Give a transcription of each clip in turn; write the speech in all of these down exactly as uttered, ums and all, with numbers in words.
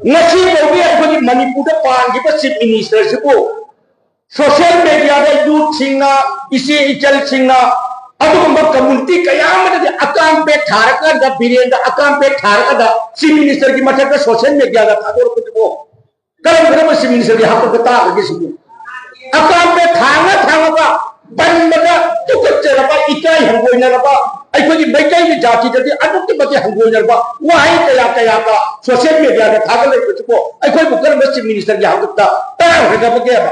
ꯉꯁꯤ ꯐꯥꯎꯒꯤ ꯑꯩꯈꯣꯏꯒꯤ ꯃꯅꯤꯄꯨꯔꯗ ꯄꯥꯟꯈꯤꯕ ꯆꯤꯐ ꯃꯤꯅꯤꯁꯇꯔꯁꯤꯕꯨ ꯁꯣꯁꯤꯌꯦꯜ ꯃꯦꯗꯤꯌꯥꯗ ꯌꯨꯠꯁꯤꯡꯅ, ꯏꯆꯦ ꯏꯆꯜꯁꯤꯡꯅ, ꯑꯗꯨꯒꯨꯝꯕ ꯀꯝꯃꯨꯅꯤꯇꯤ ꯀꯌꯥ ꯑꯃꯗꯗꯤ ꯑꯀꯥꯝꯄꯦꯠ ꯊꯥꯔꯀꯥꯟꯗ, ꯕꯤꯔꯦꯟꯗ ꯑꯀꯥꯝꯄꯦꯠ ꯊꯥꯔꯀꯥꯟꯗ ꯆꯤꯐ ꯃꯤꯅꯤꯁꯇꯔꯒꯤ ꯃꯊꯛꯇ ꯁꯣꯁꯤꯌꯦꯜ ꯃꯦꯗꯤꯌꯥꯗ ꯊꯥꯗꯣꯔꯛꯄꯗꯨꯕꯨ ꯀꯔꯝ ꯀꯔꯝꯕ ꯆꯤꯐ ꯃꯤꯅꯤꯁꯇꯔꯒꯤ ꯍꯥꯛꯇꯛꯇ ꯇꯥꯈ꯭ꯔꯒꯦ ꯁꯤꯕꯨ? ꯑꯀꯥꯝꯄꯦꯠ ꯊꯥꯡꯉ ꯊꯥꯡꯉꯒ ꯄꯟꯕꯗ ꯇꯨꯀꯠꯆꯔꯕ, ꯏꯀꯥꯏ ꯍꯪꯒꯣꯏꯅꯔꯕ, ꯑꯩꯈꯣꯏꯒꯤ ꯃꯩꯇꯩꯒꯤ ꯖꯥꯇꯤꯗꯗꯤ ꯑꯗꯨꯛꯀꯤ ꯃꯇꯤꯛ ꯍꯪꯒꯣꯏꯅꯔꯕ ꯋꯥꯍꯩ ꯀꯌꯥ ꯀꯌꯥꯒ ꯁꯣꯁꯤꯌꯦꯜ ꯃꯦꯗꯤꯌꯥꯗ ꯊꯥꯒꯠꯂꯛꯄꯁꯤꯕꯨ ꯑꯩꯈꯣꯏꯕꯨ ꯀꯔꯝꯕ ꯆꯤꯐ ꯃꯤꯅꯤꯁꯇꯔꯒꯤ ꯍꯥꯛꯇꯛꯇ ꯇꯥꯈ꯭ꯔꯒꯕꯒꯦꯕ?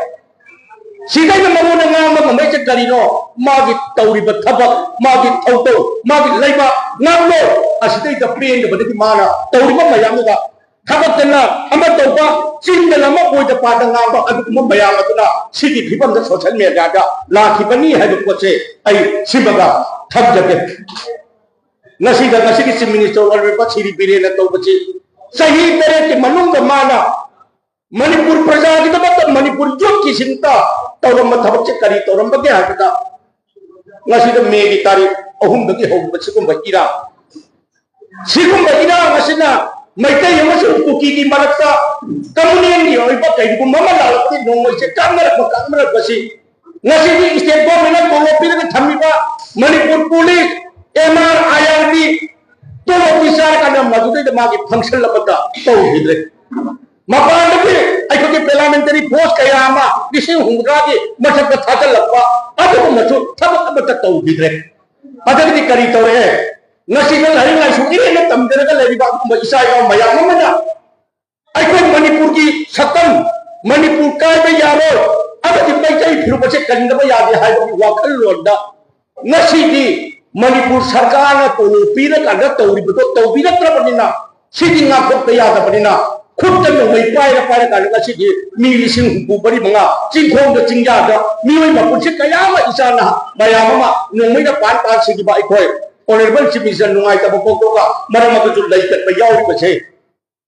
ꯁꯤꯗꯩꯗ ꯃꯉꯣꯟꯗ ꯉꯥꯡꯕ ꯉꯝꯃꯛꯏꯁꯦ ꯀꯔꯤꯅꯣ? ꯃꯥꯒꯤ ꯇꯧꯔꯤꯕ ꯊꯕꯛ, ꯃꯥꯒꯤ ꯊꯧꯗꯧ, ꯃꯥꯒꯤ ꯂꯩꯕꯥꯛ ꯉꯥꯛꯂꯣꯟ ꯑꯁꯤꯗꯩꯗ ꯄꯦꯟꯗꯕꯗꯒꯤ ꯃꯥꯅ ꯇꯧꯔꯤꯕ ꯃꯌꯥꯝꯗꯨꯗ ꯊꯕꯛꯇꯅ ꯑꯃ ꯇꯧꯕ, ꯆꯤꯟꯗꯅ ꯑꯃ ꯑꯣꯏꯗ ꯄꯥꯗ ꯉꯥꯡꯕ, ꯑꯗꯨꯒꯨꯝꯕ ꯃꯌꯥꯝ ꯑꯗꯨꯅ ꯁꯤꯒꯤ ꯐꯤꯕꯝꯗ ꯁꯣꯁꯤꯌꯦꯜ ꯃꯦꯗꯤꯌꯥꯗ ꯂꯥꯛꯈꯤꯕꯅꯤ ꯍꯥꯏꯕ ꯄꯣꯠꯁꯦ ꯑꯩ ꯁꯤꯃꯒ ꯊꯝꯖꯒꯦ꯫ ꯉꯁꯤꯗ, ꯉꯁꯤꯒꯤ ꯆꯤꯐ ꯃꯤꯅꯤꯁꯇꯔ ꯑꯣꯏꯔꯤꯕ ꯁꯤꯔꯤ ꯕꯤꯔꯦꯟꯅ ꯇꯧꯕꯁꯤ ꯆꯍꯤ ꯇꯔꯦꯠꯀꯤ ꯃꯅꯨꯡꯗ ꯃꯥꯅ ꯃꯅꯤꯄꯨꯔ ꯄ꯭ꯔꯖꯥꯒꯤꯗꯃꯛꯇ, ꯃꯅꯤꯄꯨꯔ ꯌꯨꯠꯀꯤꯁꯤꯡꯇ ꯇꯧꯔꯝꯕ ꯊꯕꯛꯁꯦ ꯀꯔꯤ ꯇꯧꯔꯝꯕꯒꯦ ꯍꯥꯏꯕꯗ, ꯉꯁꯤꯗ ꯃꯦꯒꯤ ꯇꯥꯔꯤꯛ ꯑꯍꯨꯝꯗꯒꯤ ꯍꯧꯈꯤꯕ ꯁꯤꯒꯨꯝꯕ ꯏꯔꯥꯡ, ꯁꯤꯒꯨꯝꯕ ꯏꯔꯥꯡ ꯑꯁꯤꯅ ꯃꯩꯇꯩ ꯑꯃꯁꯨꯡ ꯀꯨꯀꯤꯒꯤ ꯃꯔꯛꯇ ꯀꯝꯃꯨꯅꯦꯜꯒꯤ ꯑꯣꯏꯕ ꯀꯩꯒꯨꯝꯕ ꯑꯃ ꯂꯥꯛꯂꯕꯗꯤ ꯅꯣꯡꯃꯩꯁꯦ ꯀꯥꯞꯅꯔꯛꯄ, ꯀꯥꯞꯅꯔꯛꯄꯁꯤ ꯉꯁꯤꯗꯤ ꯏꯁꯇꯦꯠ ꯒꯣꯔꯃꯦꯟꯅ ꯇꯣꯂꯣꯞ ꯄꯤꯔꯒ ꯊꯝꯃꯤꯕ Manipur police, M R, I R B ꯇꯣꯂꯣꯞꯇꯤ ꯆꯥꯔꯀꯥꯟꯗ ꯃꯗꯨꯗꯩꯗ ꯃꯥꯒꯤ ꯐꯪꯁꯟ ꯑꯃꯠꯇ ꯇꯧꯈꯤꯗ꯭ꯔꯦ꯫ ꯃꯄꯥꯟꯗꯒꯤ ꯑꯩꯈꯣꯏꯒꯤ ꯄꯦꯔꯥꯃꯤꯂꯤꯇꯔꯤ ꯐꯣꯔꯁ ꯀꯌꯥ ꯑꯃ ꯂꯤꯁꯤꯡ ꯍꯨꯝꯐꯨꯇꯔꯥꯒꯤ ꯃꯊꯛꯇ ꯊꯥꯖꯤꯜꯂꯛꯄ, ꯑꯗꯨꯒꯨꯝꯕꯁꯨ ꯊꯕꯛ ꯑꯃꯠꯇ ꯇꯧꯈꯤꯗ꯭ꯔꯦ꯫ ꯑꯗꯒꯤꯗꯤ ꯀꯔꯤ ꯇꯧꯔꯛꯑꯦ? ꯉꯁꯤꯗ ꯂꯥꯏꯔꯤꯛ ꯂꯥꯏꯁꯨ ꯏꯔꯦꯟꯅ ꯇꯝꯖꯔꯒ ꯂꯩꯔꯤꯕ ꯑꯗꯨꯒꯨꯝꯕ ꯏꯆꯥ ꯏꯅꯥꯎ ꯃꯌꯥꯝ ꯑꯃꯅ ꯑꯩꯈꯣꯏ ꯃꯅꯤꯄꯨꯔꯒꯤ ꯁꯛꯇꯝ, ꯃꯅꯤꯄꯨꯔ ꯀꯥꯏꯕ ꯌꯥꯔꯣꯏ, ꯑꯃꯗꯤ ꯃꯩꯇꯩ ꯐꯨꯔꯨꯞ ꯑꯁꯦ ꯀꯟꯗꯕ ꯌꯥꯗꯦ ꯍꯥꯏꯕꯒꯤ ꯋꯥꯈꯜꯂꯣꯟꯗ ꯉꯁꯤꯗꯤ ꯃꯅꯤꯄꯨꯔ ꯁꯔꯀꯥꯔꯅ ꯇꯣꯂꯣꯞ ꯄꯤꯔꯀꯥꯟꯗ ꯇꯧꯔꯤꯕꯗꯣ ꯇꯧꯕꯤꯔꯛꯇ꯭ꯔꯕꯅꯤꯅ, ꯁꯤꯗꯤ ꯉꯥꯛꯊꯣꯛꯄ ꯌꯥꯗꯕꯅꯤꯅ, ꯈꯨꯠꯇ ꯅꯣꯡꯃꯩ ꯄꯥꯏꯔ ꯄꯥꯏꯔꯀꯥꯟꯗ ꯉꯁꯤꯗꯤ ꯃꯤ ꯂꯤꯁꯤꯡ ꯍꯨꯝꯐꯨ ꯃꯔꯤ ꯃꯉꯥ ꯆꯤꯡꯈꯣꯡꯗ ꯆꯤꯡꯌꯥꯗ ꯃꯤꯑꯣꯏ ꯃꯄꯨꯟꯁꯤ ꯀꯌꯥ ꯑꯃ, ꯏꯆꯥ ꯅꯍꯥ ꯃꯌꯥꯝ ꯑꯃ ꯅꯣꯡꯃꯩꯅ ꯄꯥꯟ ꯄꯥꯟ ꯁꯤꯈꯤꯕ ꯑꯩꯈꯣꯏ ꯑꯣꯅꯔꯦꯕꯜ ꯆꯤꯐ ꯃꯤꯅꯤꯁꯇꯔ ꯅꯨꯡꯉꯥꯏꯇꯕ ꯐꯣꯡꯗꯣꯛꯑꯒ ꯃꯔꯝ ꯑꯗꯨꯁꯨ ꯂꯩꯇꯠꯄ ꯌꯥꯎꯔꯤꯕꯁꯦ꯫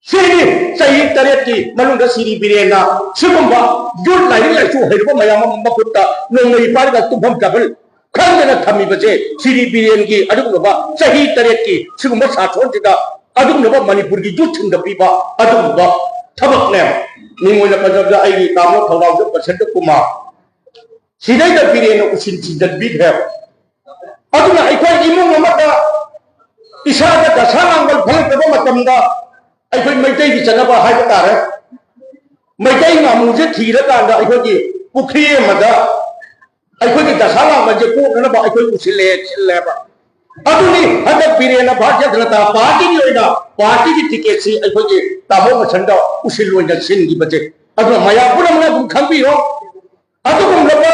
ꯁꯤꯅꯤ ꯆꯍꯤ ꯇꯔꯦꯠꯀꯤ ꯃꯅꯨꯡꯗ ꯁꯤꯔꯤ ꯕꯤꯔꯦꯟꯅ ꯁꯤꯒꯨꯝꯕ ꯌꯨꯠ ꯂꯥꯏꯔꯤꯛ ꯂꯥꯏꯁꯨ ꯍꯩꯔꯕ ꯃꯌꯥꯝ ꯑꯃ ꯃꯈꯨꯠꯇ ꯅꯣꯡꯃꯩ ꯄꯥꯏꯔꯒ ꯇꯨꯝꯐꯝ ꯆꯥꯐꯝ ꯈꯪꯗꯅ ꯊꯝꯃꯤꯕꯁꯦ꯫ ꯁꯤꯔꯤ ꯕꯤꯔꯦꯟꯒꯤ ꯑꯗꯨꯒꯨꯝꯂꯕ ꯆꯍꯤ ꯇꯔꯦꯠꯀꯤ ꯁꯤꯒꯨꯝꯕ ꯁꯥꯁꯣꯟꯁꯤꯗ ꯑꯗꯨꯒꯨꯝꯂꯕ ꯃꯅꯤꯄꯨꯔꯒꯤ ꯌꯨꯠꯁꯤꯡꯗ ꯄꯤꯕ ꯑꯗꯨꯒꯨꯝꯕ ꯊꯕꯛꯅꯦꯕ꯫ ꯃꯤꯡ ꯑꯣꯏꯅ ꯄꯟꯖꯕꯗ ꯑꯩꯒꯤ ꯇꯥꯃꯣ ꯊꯧꯅꯥꯎꯖꯝ ꯕꯁꯟꯇ ꯀꯨꯃꯥꯔ, ꯁꯤꯗꯩꯗ ꯕꯤꯔꯦꯟꯅ ꯎꯁꯤꯟ ꯁꯤꯟꯖꯟꯕꯤꯈ꯭ꯔꯦꯕ꯫ ꯑꯗꯨꯅ ꯑꯩꯈꯣꯏ ꯏꯃꯨꯡ ꯑꯃꯗ ꯏꯁꯥꯗ ꯗꯁꯥ ꯂꯥꯡꯕꯜ ꯐꯠꯂꯛꯇꯕ ꯃꯇꯝꯗ ꯑꯩꯈꯣꯏ ꯃꯩꯇꯩꯒꯤ ꯆꯠꯅꯕ ꯍꯥꯏꯕ ꯇꯥꯔꯦ, ꯃꯩꯇꯩ ꯉꯥꯃꯨꯁꯦ ꯊꯤꯔꯀꯥꯟꯗ ꯑꯩꯈꯣꯏꯒꯤ ꯄꯨꯈ꯭ꯔꯤ ꯑꯃꯗ ꯑꯩꯈꯣꯏꯒꯤ ꯗꯁꯥ ꯂꯥꯡꯕꯜꯁꯦ ꯀꯣꯛꯅꯅꯕ ꯑꯩꯈꯣꯏ ꯎꯁꯤꯜꯂꯦ, ꯁꯤꯜꯂꯦꯕ꯫ ꯑꯗꯨꯅꯤ ꯍꯟꯗꯛ ꯕꯤꯔꯦꯟꯅ ꯚꯥꯔꯇꯤꯌ ꯖꯅꯇꯥ ꯄꯥꯔꯇꯤꯒꯤ ꯑꯣꯏꯅ ꯄꯥꯔꯇꯤꯒꯤ ꯇꯤꯀꯦꯠꯁꯤ ꯑꯩꯈꯣꯏꯒꯤ ꯇꯥꯃꯣ ꯃꯁꯟꯗ ꯎꯁꯤꯜ ꯑꯣꯏꯅ ꯁꯤꯟꯈꯤꯕꯁꯦ꯫ ꯑꯗꯨꯅ ꯃꯌꯥꯝ ꯄꯨꯝꯅꯃꯛꯅ ꯑꯗꯨꯝ ꯈꯪꯕꯤꯔꯣ, ꯑꯗꯨꯒꯨꯝꯂꯕ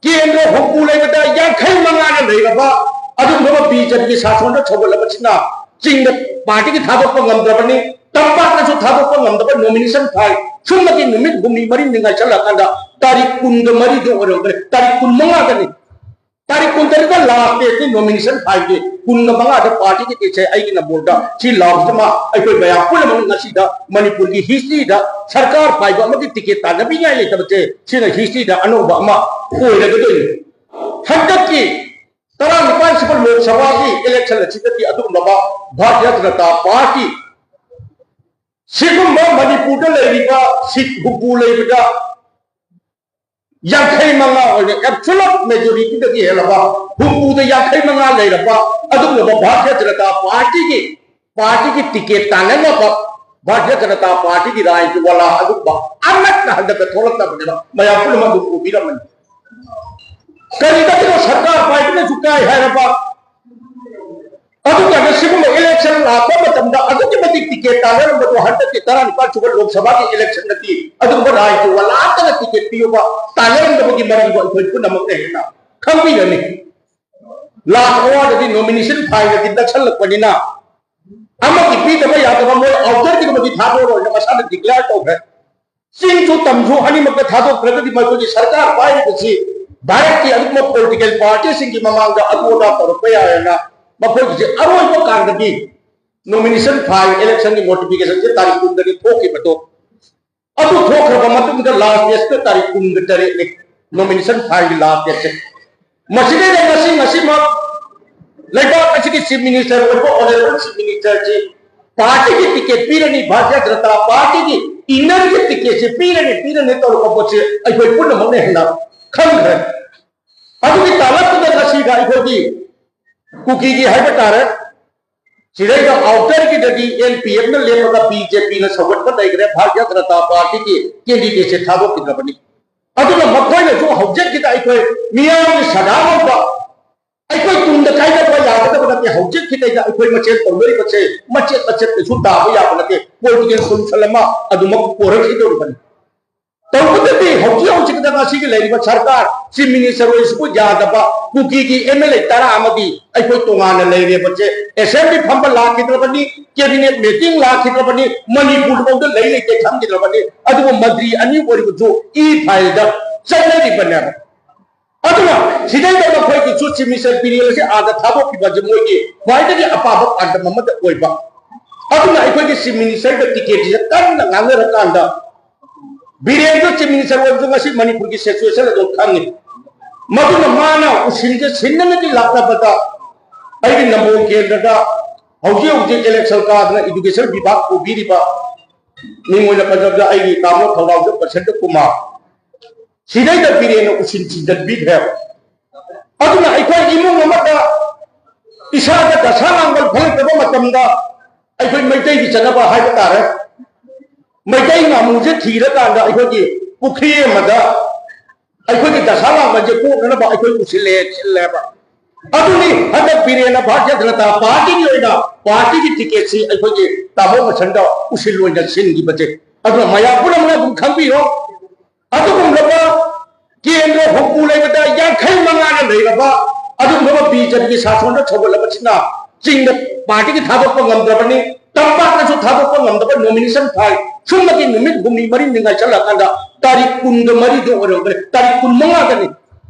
ꯀꯦꯟꯗ꯭ꯔ ꯍꯨꯝꯐꯨ ꯂꯩꯕꯗ ꯌꯥꯡꯈꯩ ꯃꯉꯥꯅ ꯂꯩꯔꯕ ꯑꯗꯨꯒꯨꯝꯂꯕ ꯕꯤꯖꯦꯄꯤꯒꯤ ꯁꯥꯁꯣꯟꯗ ꯁꯧꯒꯠꯂꯕꯁꯤꯅ ꯆꯤꯡꯗ ꯄꯥꯔꯇꯤꯒꯤ ꯊꯥꯗꯣꯛꯄ ꯉꯝꯗ꯭ꯔꯕꯅꯤ, ꯇꯝꯄꯥꯛꯇꯁꯨ ꯊꯥꯗꯣꯛꯄ ꯉꯝꯗꯕ ꯅꯣꯃꯤꯅꯦꯁꯟ ꯐꯥꯏꯜ ꯁꯨꯞꯅꯒꯤ ꯅꯨꯃꯤꯠ ꯍꯨꯝꯅꯤ ꯃꯔꯤꯅꯤ ꯉꯥꯏꯁꯜꯂꯀꯥꯟꯗ ꯇꯥꯔꯤꯛ ꯀꯨꯟꯒ ꯃꯔꯤꯗ ꯑꯣꯏꯔꯝꯒꯅꯤ, ꯇꯥꯔꯤꯛ ꯀꯨꯟ ꯃꯉꯥꯗꯅꯤ, ꯇꯥꯔꯤꯛ ꯀꯨꯟ ꯇꯔꯦꯠꯇ ꯂꯥꯁ ꯗꯦꯠꯅꯤ ꯅꯣꯃꯤꯅꯦꯁꯟ ꯐꯥꯏꯜꯒꯤ, ꯀꯨꯟꯒ ꯃꯉꯥꯗ ꯄꯥꯔꯇꯤꯒꯤ ꯇꯤꯀꯦꯠꯁꯦ ꯑꯩꯒꯤ ꯅꯝꯕꯣꯜꯗ ꯁꯤ ꯂꯥꯎꯁꯤꯃ ꯑꯩꯈꯣꯏ ꯃꯌꯥꯝ ꯄꯨꯝꯅꯃꯛ ꯉꯁꯤꯗ ꯃꯅꯤꯄꯨꯔꯒꯤ ꯍꯤꯁꯇ꯭ꯔꯤꯗ ꯁꯔꯀꯥꯔ ꯄꯥꯏꯕ ꯑꯃꯒꯤ ꯇꯤꯀꯦꯠ ꯇꯥꯟꯅꯕꯤꯉꯥꯏ ꯂꯩꯇꯕꯁꯦ ꯁꯤꯅ ꯍꯤꯁꯇ꯭ꯔꯤꯗ ꯑꯅꯧꯕ ꯑꯃ ꯑꯣꯏꯔꯒꯗꯣꯏꯅꯤ꯫ ꯍꯟꯗꯛꯀꯤ ꯇꯔꯥꯅꯤꯄꯥꯟ ꯁꯨꯕ ꯂꯣꯛ ꯁꯚꯥꯒꯤ ꯏꯂꯦꯛꯁꯟ ꯑꯁꯤꯗꯗꯤ ꯑꯗꯨꯒꯨꯝꯂꯕ ꯚꯥꯔꯇꯤꯌ ꯖꯅꯇꯥ ꯄꯥꯔꯇꯤ ꯁꯤꯒꯨꯝꯕ ꯃꯅꯤꯄꯨꯔꯗ ꯂꯩꯔꯤꯕ ꯁꯤꯠ ꯍꯨꯝꯐꯨ ꯂꯩꯕꯗ ꯌꯥꯡꯈꯩ ꯃꯉꯥ ꯑꯣꯏꯅ ꯑꯦꯕꯁꯣꯂꯨꯠ ꯃꯦꯖꯣꯔꯤꯇꯤꯗꯒꯤ ꯍꯦꯜꯂꯕ ꯍꯨꯝꯐꯨꯗ ꯌꯥꯡꯈꯩ ꯃꯉꯥ ꯂꯩꯔꯕ ꯑꯗꯨꯒꯨꯝꯂꯕ ꯚꯥꯔꯇꯤꯌ ꯖꯅꯇꯥ ꯄꯥꯔꯇꯤꯒꯤ ꯄꯥꯔꯇꯤꯒꯤ ꯇꯤꯀꯦꯠ ꯇꯥꯟꯅꯅꯕ ꯚꯥꯔꯇꯤꯌ ꯖꯅꯇꯥ ꯄꯥꯔꯇꯤꯒꯤ ꯔꯥꯖꯅꯤꯇꯤ ꯋꯥꯂꯥ ꯑꯗꯨꯒꯨꯝꯕ ꯑꯃꯠꯇ ꯍꯟꯗꯛꯇ ꯊꯣꯛꯂꯛꯇꯕꯅꯦꯕ꯫ ꯃꯌꯥꯝ ꯄꯨꯝꯅꯃꯛ ꯑꯗꯨꯝ ꯎꯕꯤꯔꯝꯃꯅꯤ꯫ ꯀꯔꯤꯗꯒꯤꯅꯣ ꯁꯔꯀꯥꯔ ꯄꯥꯏꯕꯅꯁꯨ ꯀꯥꯏ ꯍꯥꯏꯔꯕ ꯑꯗꯨꯀꯥꯟꯗ ꯁꯤꯒꯨꯝꯕ ꯏꯂꯦꯛꯁꯟ ꯂꯥꯛꯄ ꯃꯇꯝꯗ ꯑꯗꯨꯛꯀꯤ ꯃꯇꯤꯛ ꯇꯤꯀꯦꯠ ꯇꯥꯟꯅꯔꯝꯕꯗꯣ ꯍꯟꯗꯛꯀꯤ ꯇꯔꯥꯅꯤꯄꯥꯟ ꯁꯨꯕ ꯂꯣꯛ ꯁꯚꯥꯒꯤ ꯏꯂꯦꯛꯁꯟꯗꯗꯤ ꯑꯗꯨꯒꯨꯝꯕ ꯔꯥꯖꯅꯤꯇꯤ ꯋꯥꯂꯥ ꯑꯃꯠꯇꯅ ꯇꯤꯀꯦꯠ ꯄꯤꯌꯨꯕ ꯇꯥꯟꯅꯔꯝꯗꯕꯒꯤ ꯃꯔꯝꯗꯣ ꯑꯩꯈꯣꯏ ꯄꯨꯝꯅꯃꯛꯅ ꯍꯦꯟꯅ ꯈꯪꯕꯤꯔꯅꯤ꯫ ꯂꯥꯁ ꯑꯋꯥꯔꯗꯗꯤ ꯅꯣꯃꯤꯅꯦꯁꯟ ꯐꯥꯏꯜꯒꯗꯤ ꯅꯛꯁꯜꯂꯛꯄꯅꯤꯅ ꯑꯃꯒꯤ ꯄꯤꯗꯕ ꯌꯥꯗꯕ ꯃꯣꯏ ꯑꯥꯎꯇꯔꯒꯤꯗꯃꯛꯇꯤ ꯊꯥꯗꯣꯛꯑꯔꯣꯏꯅ ꯃꯁꯥꯅ ꯗꯤꯀ꯭ꯂꯦꯌꯔ ꯇꯧꯈ꯭ꯔꯦ꯫ ꯆꯤꯡꯁꯨ ꯇꯝꯁꯨ ꯑꯅꯤꯃꯛꯇ ꯊꯥꯗꯣꯛꯇ꯭ꯔꯒꯗꯤ ꯃꯈꯣꯏꯒꯤ ꯁꯔꯀꯥꯔ ꯄꯥꯏꯔꯤꯕꯁꯤ ꯚꯥꯔꯠꯀꯤ ꯑꯗꯨꯒꯨꯝꯕ ꯄꯣꯂꯤꯇꯤꯀꯦꯜ ꯄꯥꯔꯇꯤꯁꯤꯡꯒꯤ ꯃꯃꯥꯡꯗ ꯑꯗꯨ ꯑꯗꯥ ꯇꯧꯔꯛꯄ ꯌꯥꯔꯦꯅ ꯃꯈꯣꯏꯒꯤꯁꯦ ꯑꯔꯣꯏꯕ ꯀꯥꯟꯗꯗꯤ ꯅꯣꯃꯤꯅꯦꯁꯟ ꯐꯥꯏꯜ ꯏꯂꯦꯛꯁꯟꯒꯤ ꯅꯣꯇꯤꯐꯤꯀꯦꯁꯟꯁꯦ ꯇꯥꯔꯤꯛ ꯀꯨꯟꯗꯅꯤ ꯊꯣꯛꯈꯤꯕꯗꯣ꯫ ꯑꯗꯨ ꯊꯣꯛꯈ꯭ꯔꯕ ꯃꯇꯨꯡꯗ ꯂꯥꯁ ꯗꯦꯠꯇ ꯇꯥꯔꯤꯛ ꯀꯨꯟꯒ ꯇꯔꯦꯠꯅꯤ ꯅꯣꯃꯤꯅꯦꯁꯟ ꯐꯥꯏꯜꯒꯤ ꯂꯥꯁ ꯗꯦꯠꯁꯦ꯫ ꯃꯁꯤꯗꯩꯗ ꯉꯁꯤ ꯉꯁꯤꯃꯛ ꯂꯩꯕꯥꯛ ꯑꯁꯤꯒꯤ ꯆꯤꯐ ꯃꯤꯅꯤꯁꯇꯔ ꯑꯣꯏꯕ ꯑꯣꯅꯔꯦꯕꯜ ꯆꯤꯐ ꯃꯤꯅꯤꯁꯇꯔꯁꯤ ꯄꯥꯔꯇꯤꯒꯤ ꯇꯤꯀꯦꯠ ꯄꯤꯔꯅꯤ, ꯚꯥꯔꯇꯤꯌ ꯖꯅꯇꯥ ꯄꯥꯔꯇꯤꯒꯤ ꯏꯟꯅꯔꯒꯤ ꯇꯤꯀꯦꯠꯁꯦ ꯄꯤꯔꯅꯤ, ꯄꯤꯔꯅꯤ ꯇꯧꯔꯛꯄ ꯄꯣꯠꯁꯦ ꯑꯩꯈꯣꯏ ꯄꯨꯝꯅꯃꯛꯅ ꯍꯦꯟꯅ ꯈꯪꯈ꯭ꯔꯦ꯫ ꯑꯗꯨꯒꯤ ꯇꯥꯂꯛꯇꯨꯗ ꯉꯁꯤꯒ ꯑꯩꯈꯣꯏꯒꯤ ꯀꯨꯀꯤꯒꯤ ꯍꯥꯏꯕ ꯇꯥꯔꯦ, ꯁꯤꯗꯩꯗ ꯑꯥꯎꯇꯔꯒꯤꯗꯗꯤ ꯑꯦꯜ ꯄꯤ ꯑꯦꯐꯅ ꯂꯦꯞꯄꯒ ꯕꯤ ꯖꯦ ꯄꯤꯅ ꯁꯧꯒꯠꯄ ꯂꯩꯈ꯭ꯔꯦ, ꯚꯥꯔꯇꯤꯌ ꯖꯅꯇꯥ ꯄꯥꯔꯇꯤꯒꯤ ꯀꯦꯟꯗꯤꯗꯦꯠꯁꯦ ꯊꯥꯗꯣꯛꯈꯤꯗ꯭ꯔꯕꯅꯤ꯫ ꯑꯗꯨꯅ ꯃꯈꯣꯏꯅꯁꯨ ꯍꯧꯖꯤꯛꯀꯤꯗ ꯑꯩꯈꯣꯏ ꯃꯤꯌꯥꯝꯒꯤ ꯁꯗꯥ ꯂꯧꯕ, ꯑꯩꯈꯣꯏ ꯇꯨꯡꯗ ꯀꯥꯏꯅꯕ ꯌꯥꯒꯗꯕ ꯅꯠꯇꯦ꯫ ꯍꯧꯖꯤꯛꯀꯤꯗꯩꯗ ꯑꯩꯈꯣꯏ ꯃꯁꯦꯟ ꯇꯧꯅꯔꯤꯕꯁꯦ ꯃꯆꯦꯠ ꯃꯆꯦꯠ ꯀꯩꯁꯨ ꯇꯥꯕ ꯌꯥꯕ ꯅꯠꯇꯦ꯫ ꯄꯣꯂꯤꯇꯤꯀꯦꯜ ꯁꯣꯂꯨꯁꯟ ꯑꯃ ꯑꯗꯨꯃꯛ ꯄꯨꯔꯛꯈꯤꯗꯧꯔꯤꯕꯅꯤ꯫ ꯇꯧꯕꯗꯗꯤ ꯍꯧꯖꯤꯛ ꯍꯧꯖꯤꯛꯇ ꯉꯁꯤꯒꯤ ꯂꯩꯔꯤꯕ ꯁꯔꯀꯥꯔ, ꯆꯤꯐ ꯃꯤꯅꯤꯁꯇꯔ ꯑꯣꯏꯔꯤꯁꯤꯕꯨ ꯌꯥꯗꯕ, ꯀꯨꯀꯤꯒꯤ ꯑꯦꯝ ꯑꯦꯜ ꯑꯦ ꯇꯔꯥ ꯑꯃꯗꯤ ꯑꯩꯈꯣꯏ ꯇꯣꯉꯥꯟꯅ ꯂꯩꯔꯦꯕꯁꯦ꯫ ꯑꯦꯁꯦꯝꯕ꯭ꯂꯤ ꯐꯝꯕ ꯂꯥꯛꯈꯤꯗ꯭ꯔꯕꯅꯤ, ꯀꯦꯕꯤꯅꯦꯠ ꯃꯤꯇꯤꯡ ꯂꯥꯛꯈꯤꯗ꯭ꯔꯕꯅꯤ, ꯃꯅꯤꯄꯨꯔ ꯐꯥꯎꯗ ꯂꯩ ꯂꯩꯇꯦ ꯈꯪꯈꯤꯗ꯭ꯔꯕꯅꯤ꯫ ꯑꯗꯨꯕꯨ ꯃꯟꯇ꯭ꯔꯤ ꯑꯅꯤ ꯑꯣꯏꯔꯤꯕꯁꯨ ꯏ ꯐꯥꯏꯜꯗ ꯆꯠꯅꯔꯤꯕꯅꯦꯕ꯫ ꯑꯗꯨꯅ ꯁꯤꯗꯩꯗ ꯃꯈꯣꯏꯒꯤ ꯆꯤꯐ ꯃꯤꯅꯤꯁꯇꯔ ꯕꯤꯔꯦꯟ ꯑꯁꯤ ꯑꯥꯗ ꯊꯥꯗꯣꯛꯈꯤꯕ ꯑꯁꯤ ꯃꯣꯏꯒꯤ ꯈ꯭ꯋꯥꯏꯗꯒꯤ ꯑꯄꯥꯝꯕ ꯄꯥꯟꯗꯝ ꯑꯃꯗ ꯑꯣꯏꯕ꯫ ꯑꯗꯨꯅ ꯑꯩꯈꯣꯏꯒꯤ ꯆꯤꯐ ꯃꯤꯅꯤꯁꯇꯔꯒ ꯇꯤꯀꯦꯠꯁꯤꯗ ꯀꯟꯅ ꯉꯥꯡꯅꯔꯀꯥꯟꯗ ꯕꯤꯔꯦꯟꯗꯨ ꯆꯤꯐ ꯃꯤꯅꯤꯁꯇꯔ ꯑꯣꯏꯔꯁꯨ ꯉꯁꯤ ꯃꯅꯤꯄꯨꯔꯒꯤ ꯁꯤꯆꯨꯋꯦꯁꯟ ꯑꯗꯨꯝ ꯈꯪꯉꯤ꯫ ꯃꯗꯨꯅ ꯃꯥꯅ ꯎꯁꯤꯟꯒ ꯁꯤꯟꯅꯅꯗꯤ ꯂꯥꯛꯅꯕꯗ ꯑꯩꯒꯤ ꯅꯝꯕꯣꯜ ꯀꯦꯟꯗ꯭ꯔꯗ ꯍꯧꯖꯤꯛ ꯍꯧꯖꯤꯛ ꯏꯂꯦꯛꯁꯟ ꯀꯥꯗꯅ ꯏꯗꯨꯀꯦꯁꯟ ꯕꯤꯚꯥꯒ ꯄꯨꯕꯤꯔꯤꯕ ꯃꯤꯡ ꯑꯣꯏꯅ ꯄꯟꯖꯕꯗ ꯑꯩꯒꯤ ꯇꯥꯃꯣ ꯊꯧꯅꯥꯎꯖꯝ ꯕꯁꯟꯇ ꯀꯨꯃꯥꯔ ꯁꯤꯗꯩꯗ ꯕꯤꯔꯦꯟꯅ ꯎꯁꯤꯟ ꯆꯤꯟꯖꯟꯕꯤꯈ꯭ꯔꯦꯕ꯫ ꯑꯗꯨꯅ ꯑꯩꯈꯣꯏ ꯏꯃꯨꯡ ꯑꯃꯗ ꯏꯁꯥꯗ ꯗꯁꯥ ꯂꯥꯡꯕꯜ ꯐꯠꯂꯛꯇꯕ ꯃꯇꯝꯗ ꯑꯩꯈꯣꯏ ꯃꯩꯇꯩꯒꯤ ꯆꯠꯅꯕ ꯍꯥꯏꯕ ꯇꯥꯔꯦ, ꯃꯩꯇꯩ ꯉꯥꯃꯨꯁꯦ ꯊꯤꯔꯀꯥꯟꯗ ꯑꯩꯈꯣꯏꯒꯤ ꯄꯨꯈ꯭ꯔꯤ ꯑꯃꯗ ꯑꯩꯈꯣꯏꯒꯤ ꯗꯁꯥ ꯂꯥꯡꯕꯜꯁꯦ ꯀꯣꯛꯅꯅꯕ ꯑꯩꯈꯣꯏ ꯎꯁꯤꯜꯂꯦ, ꯁꯤꯜꯂꯦꯕ꯫ ꯑꯗꯨꯅꯤ ꯍꯟꯗꯛ ꯕꯤꯔꯦꯟꯅ ꯚꯥꯔꯇꯤꯌ ꯖꯅꯇꯥ ꯄꯥꯔꯇꯤꯒꯤ ꯑꯣꯏꯅ ꯄꯥꯔꯇꯤꯒꯤ ꯇꯤꯀꯦꯠꯁꯤ ꯑꯩꯈꯣꯏꯒꯤ ꯇꯥꯃꯣ ꯃꯁꯟꯗ ꯎꯁꯤꯜ ꯑꯣꯏꯅ ꯁꯤꯟꯈꯤꯕꯁꯦ꯫ ꯑꯗꯨꯅ ꯃꯌꯥꯝ ꯄꯨꯝꯅꯃꯛꯅ ꯑꯗꯨꯝ ꯈꯪꯕꯤꯔꯣ꯫ ꯑꯗꯨꯒꯨꯝꯂꯕ ꯀꯦꯟꯗ꯭ꯔ ꯍꯨꯝꯐꯨ ꯂꯩꯕꯗ ꯌꯥꯡꯈꯩ ꯃꯉꯥꯅ ꯂꯩꯔꯕ ꯑꯗꯨꯒꯨꯝꯂꯕ ꯕꯤ ꯖꯦ ꯄꯤꯒꯤ ꯁꯥꯁꯣꯟꯗ ꯁꯧꯒꯠꯂꯕꯁꯤꯅ ꯆꯤꯡꯗ ꯄꯥꯔꯇꯤꯒꯤ ꯊꯥꯗꯣꯛꯄ ꯉꯝꯗ꯭ꯔꯕꯅꯤ, ꯇꯝꯄꯥꯛꯇꯁꯨ ꯊꯥꯗꯣꯛꯄ ꯉꯝꯗꯕ ꯅꯣꯃꯤꯅꯦꯁꯟ ꯐꯥꯏꯜ ꯁꯨꯝꯕꯒꯤ ꯅꯨꯃꯤꯠ ꯍꯨꯝꯅꯤ ꯃꯔꯤꯅꯤ ꯉꯥꯏꯁꯜꯂꯀꯥꯟꯗ ꯇꯥꯔꯤꯛ ꯀꯨꯟꯒ ꯃꯔꯤꯗ ꯑꯣꯏꯔꯝꯒꯅꯤ, ꯇꯥꯔꯤꯛ ꯀꯨꯟ ꯃꯉꯥꯗꯅꯤ꯫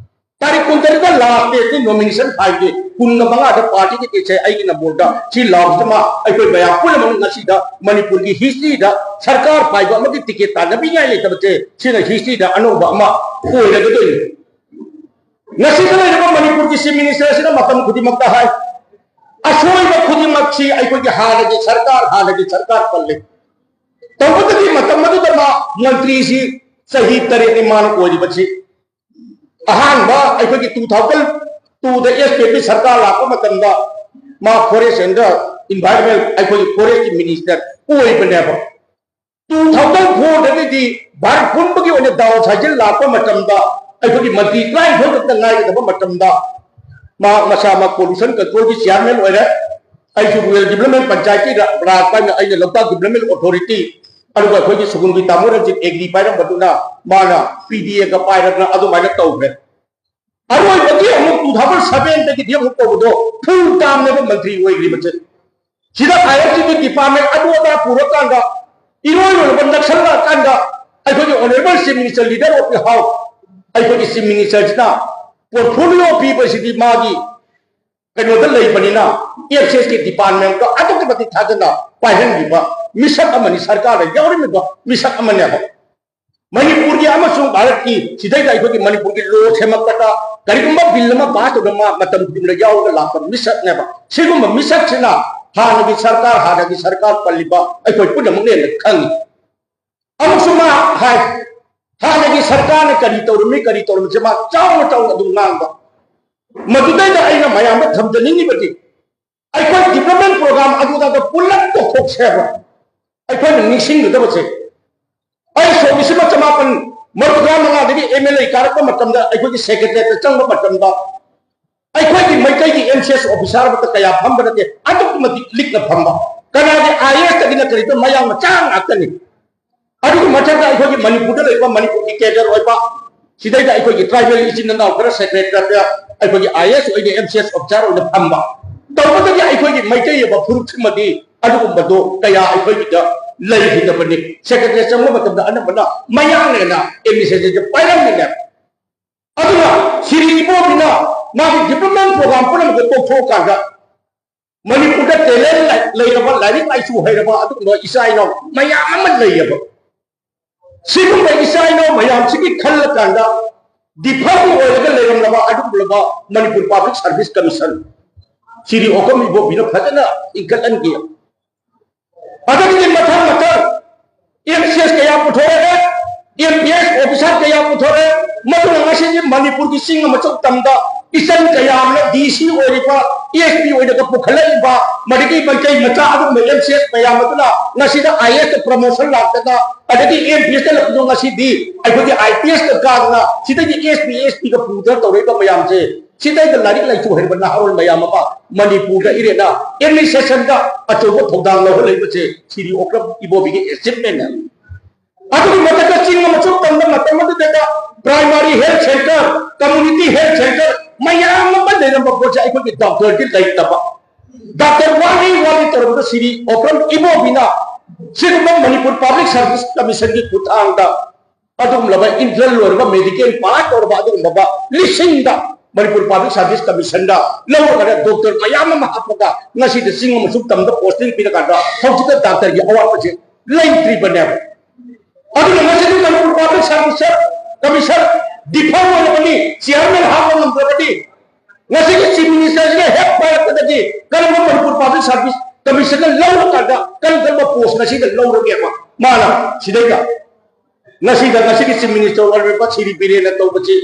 ꯇꯥꯔꯤꯛ ꯀꯨꯟꯇꯔꯦꯠꯇ ꯂꯥꯁ ꯗꯦꯠꯀꯤ ꯅꯣꯃꯤꯅꯦꯁꯟ ꯐꯥꯏꯜꯒꯤ ꯀꯨꯟꯒ ꯃꯉꯥꯗ ꯄꯥꯔꯇꯤꯒꯤ ꯇꯤꯀꯦꯠꯁꯦ ꯑꯩꯒꯤ ꯅꯝꯕꯣꯜꯗ ꯁꯤ ꯂꯥꯎꯁꯤꯃ ꯑꯩꯈꯣꯏ ꯃꯌꯥꯝ ꯄꯨꯝꯅꯃꯛ ꯉꯁꯤꯗ ꯃꯅꯤꯄꯨꯔꯒꯤ ꯍꯤꯁꯇ꯭ꯔꯤꯗ ꯁꯔꯀꯥꯔ ꯄꯥꯏꯕ ꯑꯃꯒꯤ ꯇꯤꯀꯦꯠ ꯇꯥꯟꯅꯕꯤꯉꯥꯏ ꯂꯩꯇꯕꯁꯦ ꯁꯤꯅ ꯍꯤꯁꯇ꯭ꯔꯤꯗ ꯑꯅꯧꯕ ꯑꯃ ꯑꯣꯏꯔꯒꯗꯣꯏꯅꯤ꯫ ꯉꯁꯤꯗ ꯂꯩꯔꯤꯕ ꯃꯅꯤꯄꯨꯔꯒꯤ ꯆꯤꯐ ꯃꯤꯅꯤꯁꯇꯔ ꯑꯁꯤꯅ ꯃꯇꯝ ꯈꯨꯗꯤꯡꯃꯛꯇ ꯍꯥꯏ, ꯑꯁꯣꯏꯕ ꯈꯨꯗꯤꯡꯃꯛꯁꯤ ꯑꯩꯈꯣꯏꯒꯤ ꯍꯥꯟꯅꯒꯤ ꯁꯔꯀꯥꯔ, ꯍꯥꯟꯅꯒꯤ ꯁꯔꯀꯥꯔ ꯄꯜꯂꯤ꯫ ꯇꯧꯕꯇꯗꯤ ꯃꯇꯝ ꯑꯗꯨꯗ ꯃꯥ ꯃꯟꯇ꯭ꯔꯤꯁꯤ ꯆꯍꯤ ꯇꯔꯦꯠꯅꯤ ꯃꯥꯅ ꯑꯣꯏꯔꯤꯕꯁꯤ꯫ ꯑꯍꯥꯟꯕ ꯑꯩꯈꯣꯏꯒꯤ two thousand two ꯗ S P P ꯁꯔꯀꯥꯔ ꯂꯥꯛꯄ ꯃꯇꯝꯗ ꯃꯥ forest and environment, ꯑꯩꯈꯣꯏꯒꯤ forest ꯀꯤ minister ꯑꯣꯏꯕꯅꯦꯕ꯫ Two thousand four ꯗꯒꯤꯗꯤ ꯚꯥꯔꯠ ꯄꯨꯝꯕꯒꯤ ꯑꯣꯏꯅ down cycle ꯂꯥꯛꯄ ꯃꯇꯝꯗ, ꯑꯩꯈꯣꯏꯒꯤ ꯃꯟꯇ꯭ꯔꯤ ꯇꯔꯥꯅꯤꯊꯣꯏ ꯈꯛꯇ ꯉꯥꯏꯒꯗꯕ ꯃꯇꯝꯗ, ꯃꯍꯥꯛ ꯃꯁꯥꯃꯛ pollution control ꯒꯤ chairman ꯑꯣꯏꯔꯦ꯫ ꯑꯩꯁꯨ rural development, ꯄꯟꯆꯥꯌꯠꯀꯤ ꯔꯥ-, ꯔꯥꯖ ꯄꯥꯏꯅ ꯑꯩꯅ ꯂꯣꯛꯇꯥꯛ development authority, ꯑꯗꯨꯒ ꯑꯩꯈꯣꯏꯒꯤ ꯁꯨꯒꯨꯟꯒꯤ ꯇꯥꯃꯣ ꯔꯟꯖꯤꯠ agri ꯄꯥꯏꯔꯝꯕꯗꯨꯅ ꯃꯥꯅ P D A ꯒ ꯄꯥꯏꯔꯗꯅ ꯑꯗꯨꯃꯥꯏꯅ ꯇꯧꯈ꯭ꯔꯦ꯫ ꯑꯔꯣꯏꯕꯒꯤ ꯑꯃꯨꯛ two thousand seven ꯗꯒꯤꯗꯤ ꯑꯃꯨꯛ ꯇꯧꯕꯗꯣ full term ꯅꯦꯕ ꯃꯟꯇ꯭ꯔꯤ ꯑꯣꯏꯈ꯭ꯔꯤꯕꯁꯦ꯫ ꯁꯤꯗ I F C ꯒꯤ department ꯑꯗꯨ ꯑꯗꯥ ꯄꯨꯔꯀꯥꯟꯗ ꯏꯔꯣꯏ ꯂꯣꯏꯕ ꯅꯛꯁꯜꯂꯛꯑꯀꯥꯟꯗ ꯑꯩꯈꯣꯏꯒꯤ honourable chief minister, leader of the house, ꯑꯩꯈꯣꯏꯒꯤ chief minister ꯁꯤꯅ portfolio ꯄꯤꯕꯁꯤꯗꯤ ꯃꯥꯒꯤ ꯀꯩꯅꯣꯗ ꯂꯩꯕꯅꯤꯅ, F C S ꯀꯤ department ꯇ ꯑꯗꯨꯛꯀꯤ ꯃꯇꯤꯛ ꯊꯥꯖꯅ ꯄꯥꯏꯍꯟꯕꯤꯕ ꯃꯤꯁꯛ ꯑꯃꯅꯤ, ꯁꯔꯀꯥꯔꯗ ꯌꯥꯎꯔꯝꯃꯤꯕ ꯃꯤꯁꯛ ꯑꯃꯅꯦꯕ꯫ ꯃꯅꯤꯄꯨꯔꯒꯤ ꯑꯃꯁꯨꯡ ꯚꯥꯔꯠꯀꯤ ꯁꯤꯗꯩꯗ ꯑꯩꯈꯣꯏꯒꯤ ꯃꯅꯤꯄꯨꯔꯒꯤ law ꯁꯦꯝꯃꯛꯄꯗ ꯀꯔꯤꯒꯨꯝꯕ bill ꯑꯃ pass ꯇꯧꯗ ꯃꯥ ꯃꯇꯝ ꯈꯨꯗꯤꯡꯗ ꯌꯥꯎꯔꯒ ꯂꯥꯛꯄ ꯃꯤꯁꯛꯅꯦꯕ꯫ ꯁꯤꯒꯨꯝꯕ ꯃꯤꯁꯛꯁꯤꯅ ꯍꯥꯟꯅꯒꯤ ꯁꯔꯀꯥꯔ, ꯍꯥꯟꯅꯒꯤ ꯁꯔꯀꯥꯔ ꯄꯜꯂꯤꯕ ꯑꯩꯈꯣꯏ ꯄꯨꯝꯅꯃꯛꯅ ꯍꯦꯟꯅ ꯈꯪꯉꯤ꯫ ꯑꯃꯨꯛꯁꯨ ꯃꯥ ꯍꯥꯏ, ꯍꯥꯟꯅꯒꯤ ꯁꯔꯀꯥꯔꯅ ꯀꯔꯤ ꯇꯧꯔꯝꯃꯤ, ꯀꯔꯤ ꯇꯧꯔꯝꯃꯤꯁꯦ ꯃꯥ ꯆꯥꯎꯅ ꯆꯥꯎꯅ ꯑꯗꯨꯝ ꯉꯥꯡꯕ꯫ ꯃꯗꯨꯗꯩꯗ ꯑꯩꯅ ꯃꯌꯥꯝꯗ ꯊꯝꯖꯅꯤꯡꯉꯤꯕꯗꯤ, ꯑꯩꯈꯣꯏ development program ꯑꯗꯨꯗ ꯄꯨꯂꯞ ꯇꯧꯊꯣꯛꯁꯦꯕ꯫ ꯑꯩꯈꯣꯏꯅ ꯅꯤꯡꯁꯤꯡꯒꯗꯕꯁꯦ, ꯑꯩ ꯁꯣꯛ ꯂꯤꯁꯤꯡ ꯑꯃ ꯆꯃꯥꯄꯟ ꯃꯧꯗ꯭ꯔꯥ ꯃꯉꯥꯗꯒꯤ M L A ꯀꯥꯔꯛꯄ ꯃꯇꯝꯗ, ꯑꯩꯈꯣꯏꯒꯤ secretariat ꯇ ꯆꯪꯕ ꯃꯇꯝꯗ, ꯑꯩꯈꯣꯏꯒꯤ ꯃꯩꯇꯩꯒꯤ M C S officer ꯃꯛꯇ ꯀꯌꯥ ꯐꯝꯕ ꯅꯠꯇꯦ, ꯑꯗꯨꯛꯀꯤ ꯃꯇꯤꯛ ꯂꯤꯛꯅ ꯐꯝꯕ꯫ ꯀꯅꯥꯒꯤ I A S ꯇꯒꯤꯅ ꯀꯔꯤꯗ ꯃꯌꯥꯡ ꯃꯆꯥ ꯉꯥꯛꯇꯅꯤ꯫ ꯑꯗꯨꯒꯤ ꯃꯊꯛꯇ ꯑꯩꯈꯣꯏꯒꯤ ꯃꯅꯤꯄꯨꯔꯗ ꯂꯩꯕ ꯃꯅꯤꯄꯨꯔꯒꯤ cadre ꯑꯣꯏꯕ, ꯁꯤꯗꯩꯗ ꯑꯩꯈꯣꯏꯒꯤ tribal ꯏꯆꯤꯟ ꯏꯅꯥꯎ ꯈꯔ secretariat ꯇ ꯑꯩꯈꯣꯏꯒꯤ I A S ꯑꯣꯏꯅ, M C S officer ꯑꯣꯏꯅ ꯐꯝꯕ꯫ ꯇꯧꯕꯇꯗꯤ ꯑꯩꯈꯣꯏꯒꯤ ꯃꯩꯇꯩ ꯑꯣꯏꯕ ꯐꯨꯔꯨꯞꯁꯤꯃꯗꯤ ꯑꯗꯨꯒꯨꯝꯕꯗꯣ ꯀꯌꯥ ꯑꯩꯈꯣꯏꯒꯤꯗ ꯂꯩꯈꯤꯗꯕꯅꯤ꯫ Secretariat ꯆꯪꯕ ꯃꯇꯝꯗ ꯑꯅꯝꯕꯅ ꯃꯌꯥꯡꯅ administration ꯁꯦ ꯄꯥꯏꯔꯝꯃꯤꯅꯦ꯫ ꯑꯗꯨꯅ ꯁꯤꯔꯤ ꯏꯕꯣꯕꯤꯅ ꯃꯥꯒꯤ development program ꯄꯨꯝꯅꯃꯛꯇ ꯇꯣꯛꯊꯣꯛꯑꯀꯥꯟꯗ, ꯃꯅꯤꯄꯨꯔꯗ talent ꯂꯩ-, ꯂꯩꯔꯕ, ꯂꯥꯏꯔꯤꯛ ꯂꯥꯏꯁꯨ ꯍꯩꯔꯕ ꯑꯗꯨꯒꯨꯝꯕ ꯏꯆꯥ ꯏꯅꯥꯎ ꯃꯌꯥꯝ ꯑꯃ ꯂꯩꯌꯦꯕ꯫ ꯁꯤꯒꯨꯝꯕ ꯏꯆꯥ ꯏꯅꯥꯎ ꯃꯌꯥꯝꯁꯤꯒꯤ ꯈꯜꯂꯀꯥꯟꯗ defunct ꯑꯣꯏꯔꯒ ꯂꯩꯔꯝꯂꯕ ꯑꯗꯨꯒꯨꯝꯂꯕ ꯃꯅꯤꯄꯨꯔ Public Service Commission, ꯁꯤꯔꯤ ꯑꯣꯀꯝ ꯏꯕꯣꯕꯤꯅ ꯐꯖꯅ ꯏꯟꯈꯠꯍꯟꯈꯤ꯫ ꯑꯗꯒꯤꯗꯤ ꯃꯊꯪ ꯃꯊꯪ ꯑꯦꯝ ꯁꯤ ꯑꯦꯁ ꯀꯌꯥ ꯄꯨꯊꯣꯔꯛꯑꯦ, ꯑꯦꯝ ꯄꯤ ꯑꯦꯁ ꯑꯣꯐꯤꯁꯥꯔ ꯀꯌꯥ ꯄꯨꯊꯣꯔꯛꯑꯦ꯫ ꯃꯗꯨꯅ ꯉꯁꯤꯗꯤ ꯃꯅꯤꯄꯨꯔꯒꯤ ꯆꯤꯡ ꯑꯃꯁꯨꯡ ꯇꯝꯗ ꯏꯆꯟ ꯀꯌꯥ ꯑꯃꯅ ꯗꯤ ꯁꯤ ꯑꯣꯏꯔꯤꯕ, ꯑꯦꯁ ꯄꯤ ꯑꯣꯏꯔꯒ ꯄꯨꯈꯠꯂꯛꯏꯕ, ꯃꯗꯨꯗꯒꯤ ꯃꯩꯇꯩ ꯃꯆꯥ ꯑꯗꯨꯒꯨꯝꯕ ꯑꯦꯝ ꯁꯤ ꯑꯦꯁ ꯃꯌꯥꯝ ꯑꯗꯨꯅ ꯉꯁꯤꯗ ꯑꯥꯏ ꯑꯦ ꯑꯦꯁꯇ ꯄ꯭ꯔꯃꯣꯁꯟ ꯂꯥꯛꯇꯅ, ꯑꯗꯒꯤ ꯑꯦꯝ ꯄꯤ ꯑꯦꯁꯇ ꯂꯥꯛꯄꯗꯣ ꯉꯁꯤꯗꯤ ꯑꯩꯈꯣꯏꯒꯤ ꯑꯥꯏ ꯄꯤ ꯑꯦꯁꯇ ꯀꯥꯗꯅ ꯁꯤꯗꯒꯤ ꯑꯦꯁ ꯄꯤ, ꯑꯦꯁ ꯄꯤꯒ ꯄꯨꯗꯅ ꯇꯧꯔꯛꯏꯕ ꯃꯌꯥꯝꯁꯦ, ꯁꯤꯗꯩꯗ ꯂꯥꯏꯔꯤꯛ ꯂꯥꯏꯁꯨ ꯍꯩꯔꯕ ꯅꯍꯥꯔꯣꯜ ꯃꯌꯥꯝ ꯑꯃ ꯃꯅꯤꯄꯨꯔꯗ ꯏꯔꯦꯅ ꯑꯦꯗꯃꯤꯅꯤꯁꯇ꯭ꯔꯦꯁꯟꯗ ꯑꯆꯧꯕ ꯊꯧꯗꯥꯡ ꯂꯧꯍꯜꯂꯛꯏꯕꯁꯦ ꯁꯤꯔꯤ ꯑꯣꯀ꯭ꯔꯝ ꯏꯕꯣꯕꯤꯒꯤ ꯑꯦꯆꯤꯚꯃꯦꯟꯅꯤ꯫ ꯑꯗꯨꯒꯤ ꯃꯊꯛꯇ ꯆꯤꯡ ꯑꯃꯁꯨꯡ ꯇꯝꯗ ꯃꯇꯝ ꯑꯗꯨꯗ primary health centre, community health centre ꯃꯌꯥꯝ ꯑꯃ ꯂꯩꯔꯝꯕ ꯄꯣꯠꯁꯦ ꯑꯩꯈꯣꯏꯒꯤ ꯗꯣꯛꯇꯔꯗꯤ ꯂꯩꯇꯕ꯫ ꯗꯣꯛꯇꯔ ꯋꯥꯠꯂꯤ ꯋꯥꯠꯂꯤ ꯇꯧꯔꯕꯗ ꯁꯤꯔꯤ ꯑꯣꯀ꯭ꯔꯝ ꯏꯕꯣꯕꯤꯅ ꯁꯤꯒꯨꯝꯕ ꯃꯅꯤꯄꯨꯔ ꯄꯕ꯭ꯂꯤꯛ ꯁꯥꯔꯚꯤꯁ ꯀꯃꯤꯁꯟꯒꯤ ꯈꯨꯠꯊꯥꯡꯗ ꯑꯗꯨꯒꯨꯝꯂꯕ ꯏꯟꯇꯔꯟ ꯂꯣꯏꯔꯕ, ꯃꯦꯗꯤꯀꯦꯜ ꯄꯥꯁ ꯇꯧꯔꯕ ꯑꯗꯨꯒꯨꯝꯂꯕ ꯂꯤꯁꯤꯡꯗ ꯃꯅꯤꯄꯨꯔ ꯄꯕ꯭ꯂꯤꯛ ꯁꯥꯔꯚꯤꯁ ꯀꯃꯤꯁꯟꯗ ꯂꯧꯔꯒ ꯗꯣꯛꯇꯔ ꯃꯌꯥꯝ ꯑꯃ ꯍꯥꯞꯄꯒ ꯉꯁꯤꯗ ꯆꯤꯡ ꯑꯃꯁꯨꯡ ꯇꯝꯗ ꯄꯣꯁꯇꯤꯡ ꯄꯤꯔꯀꯥꯟꯗ ꯍꯧꯖꯤꯛꯇ ꯗꯣꯛꯇꯔꯒꯤ ꯑꯋꯥꯠꯄꯁꯦ ꯂꯩꯇ꯭ꯔꯤꯕꯅꯦꯕ꯫ ꯑꯗꯨꯅ ꯉꯁꯤꯗꯤ ꯃꯅꯤꯄꯨꯔ ꯄꯕ꯭ꯂꯤꯛ ꯁꯥꯔꯚꯤꯁ ꯀꯃꯤꯁꯟ ꯗꯤꯐꯣꯜ ꯑꯣꯏꯔꯕꯅꯤ, ꯆꯤꯌꯥꯔꯃꯦꯟ ꯍꯥꯞꯄ ꯉꯝꯗ꯭ꯔꯕꯗꯤ ꯉꯁꯤꯒꯤ ꯆꯤꯐ ꯃꯤꯅꯤꯁꯇꯔꯁꯤꯅ ꯍꯦꯛ ꯄꯥꯏꯔꯛꯄꯗꯒꯤ ꯀꯔꯝꯕ ꯃꯅꯤꯄꯨꯔ ꯄꯕ꯭ꯂꯤꯛ ꯁꯥꯔꯚꯤꯁ ꯀꯃꯤꯁꯟꯅ ꯂꯧꯔꯀꯥꯟꯗ ꯀꯔꯝ ꯀꯔꯝꯕ ꯄꯣꯁ ꯉꯁꯤꯗ ꯂꯧꯔꯒꯦꯕ ꯃꯥꯅ ꯁꯤꯗꯩꯗ? ꯉꯁꯤꯗ ꯉꯁꯤꯒꯤ ꯆꯤꯐ ꯃꯤꯅꯤꯁꯇꯔ ꯑꯣꯏꯔꯤꯕ ꯁꯤꯔꯤ ꯕꯤꯔꯦꯟꯅ ꯇꯧꯕꯁꯤ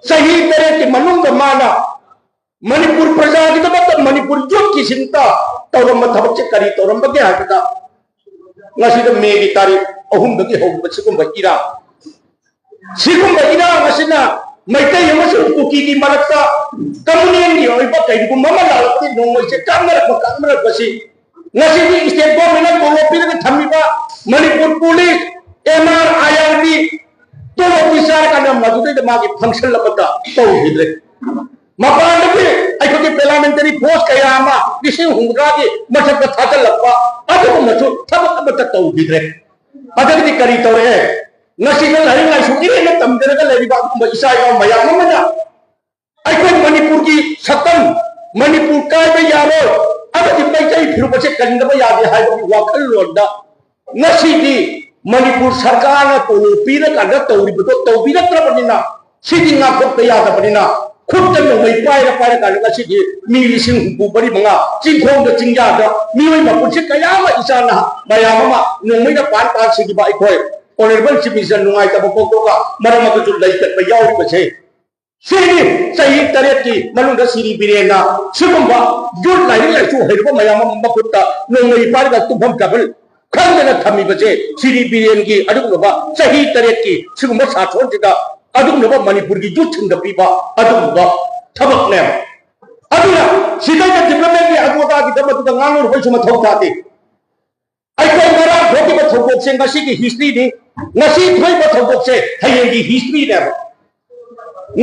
ꯆꯍꯤ ꯇꯔꯦꯠꯀꯤ ꯃꯅꯨꯡꯗ ꯃꯥꯅ ꯃꯅꯤꯄꯨꯔ ꯄ꯭ꯔꯖꯥꯒꯤꯗꯃꯛꯇ ꯃꯅꯤꯄꯨꯔ ꯌꯨꯠꯀꯤꯁꯤꯡꯇ ꯇꯧꯔꯝꯕ ꯊꯕꯛꯁꯦ ꯀꯔꯤ ꯇꯧꯔꯝꯕꯒꯦ ꯍꯥꯏꯕꯗ, ꯉꯁꯤꯗ ꯃꯦꯒꯤ ꯇꯥꯔꯤꯛ ꯑꯍꯨꯝꯗꯒꯤ ꯍꯧꯈꯤꯕ ꯁꯤꯒꯨꯝꯕ ꯏꯔꯥꯡ, ꯁꯤꯒꯨꯝꯕ ꯏꯔꯥꯡ ꯑꯁꯤꯅ ꯃꯩꯇꯩ ꯑꯃꯁꯨꯡ ꯀꯨꯀꯤꯒꯤ ꯃꯔꯛꯇ ꯀꯝꯃꯨꯅꯦꯜꯒꯤ ꯑꯣꯏꯕ ꯀꯩꯒꯨꯝꯕ ꯑꯃ ꯂꯥꯛꯂꯕꯗꯤ ꯅꯣꯡꯃꯩꯁꯦ ꯀꯥꯞꯅꯔꯛꯄ ꯀꯥꯞꯅꯔꯛꯄꯁꯤ ꯉꯁꯤꯗꯤ ꯁ꯭ꯇꯦꯠ ꯒꯣꯔꯃꯦꯟꯅ ꯇꯣꯂꯣꯞ ꯄꯤꯔꯒ ꯊꯝꯃꯤꯕ Manipur police, N R, I R B ꯇꯣꯂꯣꯞꯇꯤ ꯆꯥꯔꯀꯥꯟꯗ ꯃꯗꯨꯗꯩꯗ ꯃꯥꯒꯤ ꯐꯪꯁꯟ ꯑꯃꯠꯇ ꯇꯧꯈꯤꯗ꯭ꯔꯦ꯫ ꯃꯄꯥꯟꯗꯒꯤ ꯑꯩꯈꯣꯏꯒꯤ ꯄꯦꯔꯥꯃꯤꯂꯤꯇꯔꯤ ꯐꯣꯔꯁ ꯀꯌꯥ ꯑꯃ ꯂꯤꯁꯤꯡ ꯍꯨꯝꯐꯨꯇꯔꯥꯒꯤ ꯃꯊꯛꯇ ꯊꯥꯖꯤꯜꯂꯛꯄ, ꯑꯗꯨꯒꯨꯝꯕꯁꯨ ꯊꯕꯛ ꯑꯃꯠꯇ ꯇꯧꯈꯤꯗ꯭ꯔꯦ꯫ ꯑꯗꯒꯤꯗꯤ ꯀꯔꯤ ꯇꯧꯔꯛꯑꯦ? ꯉꯁꯤꯗ ꯂꯥꯏꯔꯤꯛ ꯂꯥꯏꯁꯨ ꯏꯔꯦꯟꯅ ꯇꯝꯖꯔꯒ ꯂꯩꯔꯤꯕ ꯑꯗꯨꯒꯨꯝꯕ ꯏꯆꯥ ꯏꯅꯥꯎ ꯃꯌꯥꯝ ꯑꯃꯅ ꯑꯩꯈꯣꯏ ꯃꯅꯤꯄꯨꯔꯒꯤ ꯁꯛꯇꯝ, ꯃꯅꯤꯄꯨꯔ ꯀꯥꯏꯕ ꯌꯥꯔꯣꯏ ꯑꯃꯗꯤ ꯃꯩꯇꯩ ꯐꯤꯔꯨꯞ ꯑꯁꯦ ꯀꯟꯗꯕ ꯌꯥꯗꯦ ꯍꯥꯏꯕꯒꯤ ꯋꯥꯈꯜꯂꯣꯟꯗ ꯉꯁꯤꯗꯤ ꯃꯅꯤꯄꯨꯔ ꯁꯔꯀꯥꯔꯅ ꯇꯣꯂꯣꯞ ꯄꯤꯔꯀꯥꯟꯗ ꯇꯧꯔꯤꯕꯗꯣ ꯇꯧꯕꯤꯔꯛꯇ꯭ꯔꯕꯅꯤꯅ ꯁꯤꯗꯤ ꯉꯥꯛꯊꯣꯛꯄ ꯌꯥꯗꯕꯅꯤꯅ ꯈꯨꯠꯇ ꯅꯣꯡꯃꯩ ꯄꯥꯏꯔ ꯄꯥꯏꯔ ꯀꯥꯟꯗ ꯉꯁꯤꯗꯤ ꯃꯤ ꯂꯤꯁꯤꯡ ꯍꯨꯝꯐꯨ ꯃꯔꯤ ꯃꯉꯥ ꯆꯤꯡꯈꯣꯡꯗ ꯆꯤꯡꯌꯥꯗ ꯃꯤꯑꯣꯏ ꯃꯄꯨꯟꯁꯤ ꯀꯌꯥ ꯑꯃ ꯏꯆꯥ ꯅꯍꯥ ꯃꯌꯥꯝ ꯑꯃ ꯅꯣꯡꯃꯩꯅ ꯄꯥꯟ ꯄꯥꯟ ꯁꯤꯈꯤꯕ ꯑꯩꯈꯣꯏ ꯑꯣꯅꯔꯦꯕꯜ ꯆꯤꯐ ꯃꯤꯅꯤꯁꯇꯔ ꯅꯨꯡꯉꯥꯏꯇꯕ ꯐꯣꯡꯗꯣꯛꯑꯒ ꯃꯔꯝ ꯑꯗꯨꯁꯨ ꯂꯩꯇꯠꯄ ꯌꯥꯎꯔꯤꯕꯁꯦ꯫ ꯁꯤꯅꯤ ꯆꯍꯤ ꯇꯔꯦꯠꯀꯤ ꯃꯅꯨꯡꯗ ꯁꯤꯔꯤ ꯕꯤꯔꯦꯟꯅ ꯁꯤꯒꯨꯝꯕ ꯌꯨꯠ ꯂꯥꯏꯔꯤꯛ ꯂꯥꯏꯁꯨ ꯍꯩꯔꯕ ꯃꯌꯥꯝ ꯑꯃ ꯃꯈꯨꯠꯇ ꯅꯣꯡꯃꯩ ꯄꯥꯏꯔꯒ ꯇꯨꯝꯐꯝ ꯆꯥꯐꯝ ꯈꯪꯗꯅ ꯊꯝꯃꯤꯕꯁꯦ ꯁꯤꯔꯤ ꯕꯤꯔꯦꯟꯒꯤ ꯑꯗꯨꯒꯨꯝꯂꯕ ꯆꯍꯤ ꯇꯔꯦꯠꯀꯤ ꯁꯤꯒꯨꯝꯕ ꯁꯥꯁꯣꯟꯁꯤꯗ ꯑꯗꯨꯒꯨꯝꯂꯕ ꯃꯅꯤꯄꯨꯔꯒꯤ ꯌꯨꯠꯁꯤꯡꯗ ꯄꯤꯕ ꯑꯗꯨꯒꯨꯝꯕ ꯊꯕꯛꯅꯦꯕ꯫ ꯑꯗꯨꯅ ꯁꯤꯗꯩꯗ ꯗꯤꯕ꯭ꯂꯞꯃꯦꯟꯒꯤ ꯑꯗꯨ ꯑꯗꯥꯒꯤꯗꯃꯛꯇ ꯉꯥꯡꯅꯔꯨꯕꯩꯁꯨ ꯃꯊꯧ ꯇꯥꯗꯦ꯫ ꯑꯩꯈꯣꯏ ꯉꯔꯥꯡ ꯊꯣꯛꯈꯤꯕ ꯊꯧꯗꯣꯛꯁꯦ ꯉꯁꯤꯒꯤ ꯍꯤꯁꯇ꯭ꯔꯤꯅꯤ, ꯉꯁꯤ ꯊꯣꯛꯏꯕ ꯊꯧꯗꯣꯛꯁꯦ ꯍꯌꯦꯡꯒꯤ ꯍꯤꯁꯇ꯭ꯔꯤꯅꯦꯕ꯫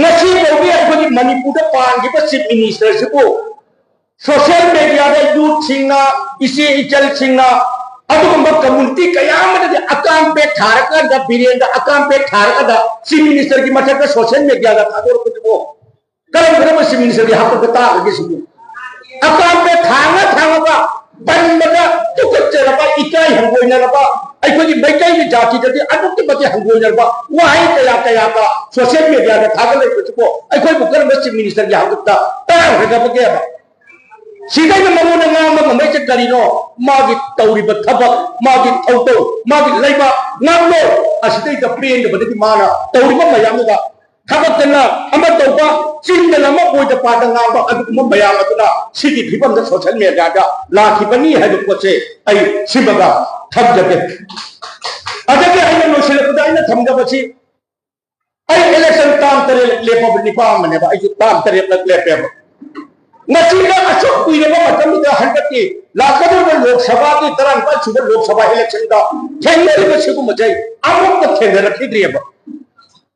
ꯉꯁꯤ ꯐꯥꯎꯒꯤ ꯑꯩꯈꯣꯏꯒꯤ ꯃꯅꯤꯄꯨꯔꯗ ꯄꯥꯟꯈꯤꯕ ꯆꯤꯐ ꯃꯤꯅꯤꯁꯇꯔꯁꯤꯕꯨ ꯁꯣꯁꯤꯌꯦꯜ ꯃꯦꯗꯤꯌꯥꯗ ꯌꯨꯠꯁꯤꯡꯅ, ꯏꯆꯦ ꯏꯆꯜꯁꯤꯡꯅ, ꯑꯗꯨꯒꯨꯝꯕ ꯀꯝꯃꯨꯅꯤꯇꯤ ꯀꯌꯥ ꯑꯃꯗꯗꯤ ꯑꯀꯥꯝ ꯄꯦꯛ ꯊꯥꯔꯀꯥꯟꯗ, ꯕꯤꯔꯦꯟꯗ ꯑꯀꯥꯝ ꯄꯦꯛ ꯊꯥꯔꯀꯥꯟꯗ ꯆꯤꯐ ꯃꯤꯅꯤꯁꯇꯔꯒꯤ ꯃꯊꯛꯇ ꯁꯣꯁꯤꯌꯦꯜ ꯃꯦꯗꯤꯌꯥꯗ ꯊꯥꯗꯣꯔꯛꯄꯗꯨꯕꯨ ꯀꯔꯝ ꯀꯔꯝꯕ ꯆꯤꯐ ꯃꯤꯅꯤꯁꯇꯔꯒꯤ ꯍꯥꯛꯇꯛꯇ ꯇꯥꯈ꯭ꯔꯒꯦ ꯁꯤꯕꯨ? ꯑꯀꯥꯝ ꯄꯦꯛ ꯊꯥꯡꯉ ꯊꯥꯡꯉꯒ ꯄꯟꯕꯗ ꯇꯨꯀꯠꯆꯔꯕ, ꯏꯀꯥꯏ ꯍꯪꯒꯣꯏꯅꯔꯕ, ꯑꯩꯈꯣꯏꯒꯤ ꯃꯩꯇꯩꯒꯤ ꯖꯥꯇꯤꯗꯗꯤ ꯑꯗꯨꯛꯀꯤ ꯃꯇꯤꯛ ꯍꯪꯒꯣꯏꯅꯔꯕ ꯋꯥꯍꯩ ꯀꯌꯥ ꯀꯌꯥꯒ ꯁꯣꯁꯤꯌꯦꯜ ꯃꯦꯗꯤꯌꯥꯗ ꯊꯥꯒꯠꯂꯛꯄꯁꯤꯕꯨ ꯑꯩꯈꯣꯏꯕꯨ ꯀꯔꯝꯕ ꯆꯤꯐ ꯃꯤꯅꯤꯁꯇꯔꯒꯤ ꯍꯥꯛꯇꯛꯇ ꯇꯥꯈ꯭ꯔꯒꯕꯒꯦꯕ? ꯁꯤꯗꯩꯗ ꯃꯉꯣꯟꯗ ꯉꯥꯡꯕ ꯉꯝꯃꯛꯏꯁꯦ ꯀꯔꯤꯅꯣ? ꯃꯥꯒꯤ ꯇꯧꯔꯤꯕ ꯊꯕꯛ, ꯃꯥꯒꯤ ꯊꯧꯗꯧ, ꯃꯥꯒꯤ ꯂꯩꯕꯥꯛ ꯉꯥꯡꯂꯣ꯫ ꯑꯁꯤꯗꯩꯗ ꯄꯦꯟꯗꯕꯗꯒꯤ ꯃꯥꯅ ꯇꯧꯔꯤꯕ ꯃꯌꯥꯝꯗꯨꯗ ꯊꯕꯛꯇꯅ ꯑꯃ ꯇꯧꯕ, ꯆꯤꯟꯗꯅ ꯑꯃ ꯑꯣꯏꯗ ꯄꯥꯗ ꯉꯥꯡꯕ, ꯑꯗꯨꯒꯨꯝꯕ ꯃꯌꯥꯝ ꯑꯗꯨꯅ ꯁꯤꯒꯤ ꯐꯤꯕꯝꯗ ꯁꯣꯁꯤꯌꯦꯜ ꯃꯦꯗꯤꯌꯥꯗ ꯂꯥꯛꯈꯤꯕꯅꯤ ꯍꯥꯏꯕ ꯄꯣꯠꯁꯦ ꯑꯩ ꯁꯤꯃꯒ ꯊꯝꯖꯒꯦ꯫ ꯑꯗꯒꯤ ꯑꯩꯅ ꯂꯣꯏꯁꯤꯜꯂꯛꯄꯗ ꯑꯩꯅ ꯊꯝꯖꯕꯁꯤ, ꯑꯩ ꯏꯂꯦꯛꯁꯟ ꯇꯥꯡ ꯇꯔꯦꯠ ꯂꯦꯞꯄꯕ ꯅꯤꯄꯥ ꯑꯃꯅꯦꯕ, ꯑꯩꯁꯨ ꯇꯥꯡ ꯇꯔꯦꯠꯂꯛ ꯂꯦꯞꯄꯦꯕ꯫ ꯉꯁꯤꯗ ꯑꯁꯨꯛ ꯀꯨꯏꯔꯕ ꯃꯇꯝꯗꯨꯗ ꯍꯟꯗꯛꯀꯤ ꯂꯥꯛꯀꯗꯧꯔꯤꯕ ꯂꯣꯛ ꯁꯚꯥꯒꯤ ꯇꯔꯥꯅꯤꯄꯥꯜ ꯁꯨꯕ ꯂꯣꯛ ꯁꯚꯥ ꯏꯂꯦꯛꯁꯟꯗ ꯊꯦꯡꯅꯔꯤꯕ ꯁꯤꯒꯨꯝꯕꯁꯦ ꯑꯩ ꯑꯃꯨꯛꯇ ꯊꯦꯡꯅꯔꯛꯈꯤꯗ꯭ꯔꯤꯑꯕ꯫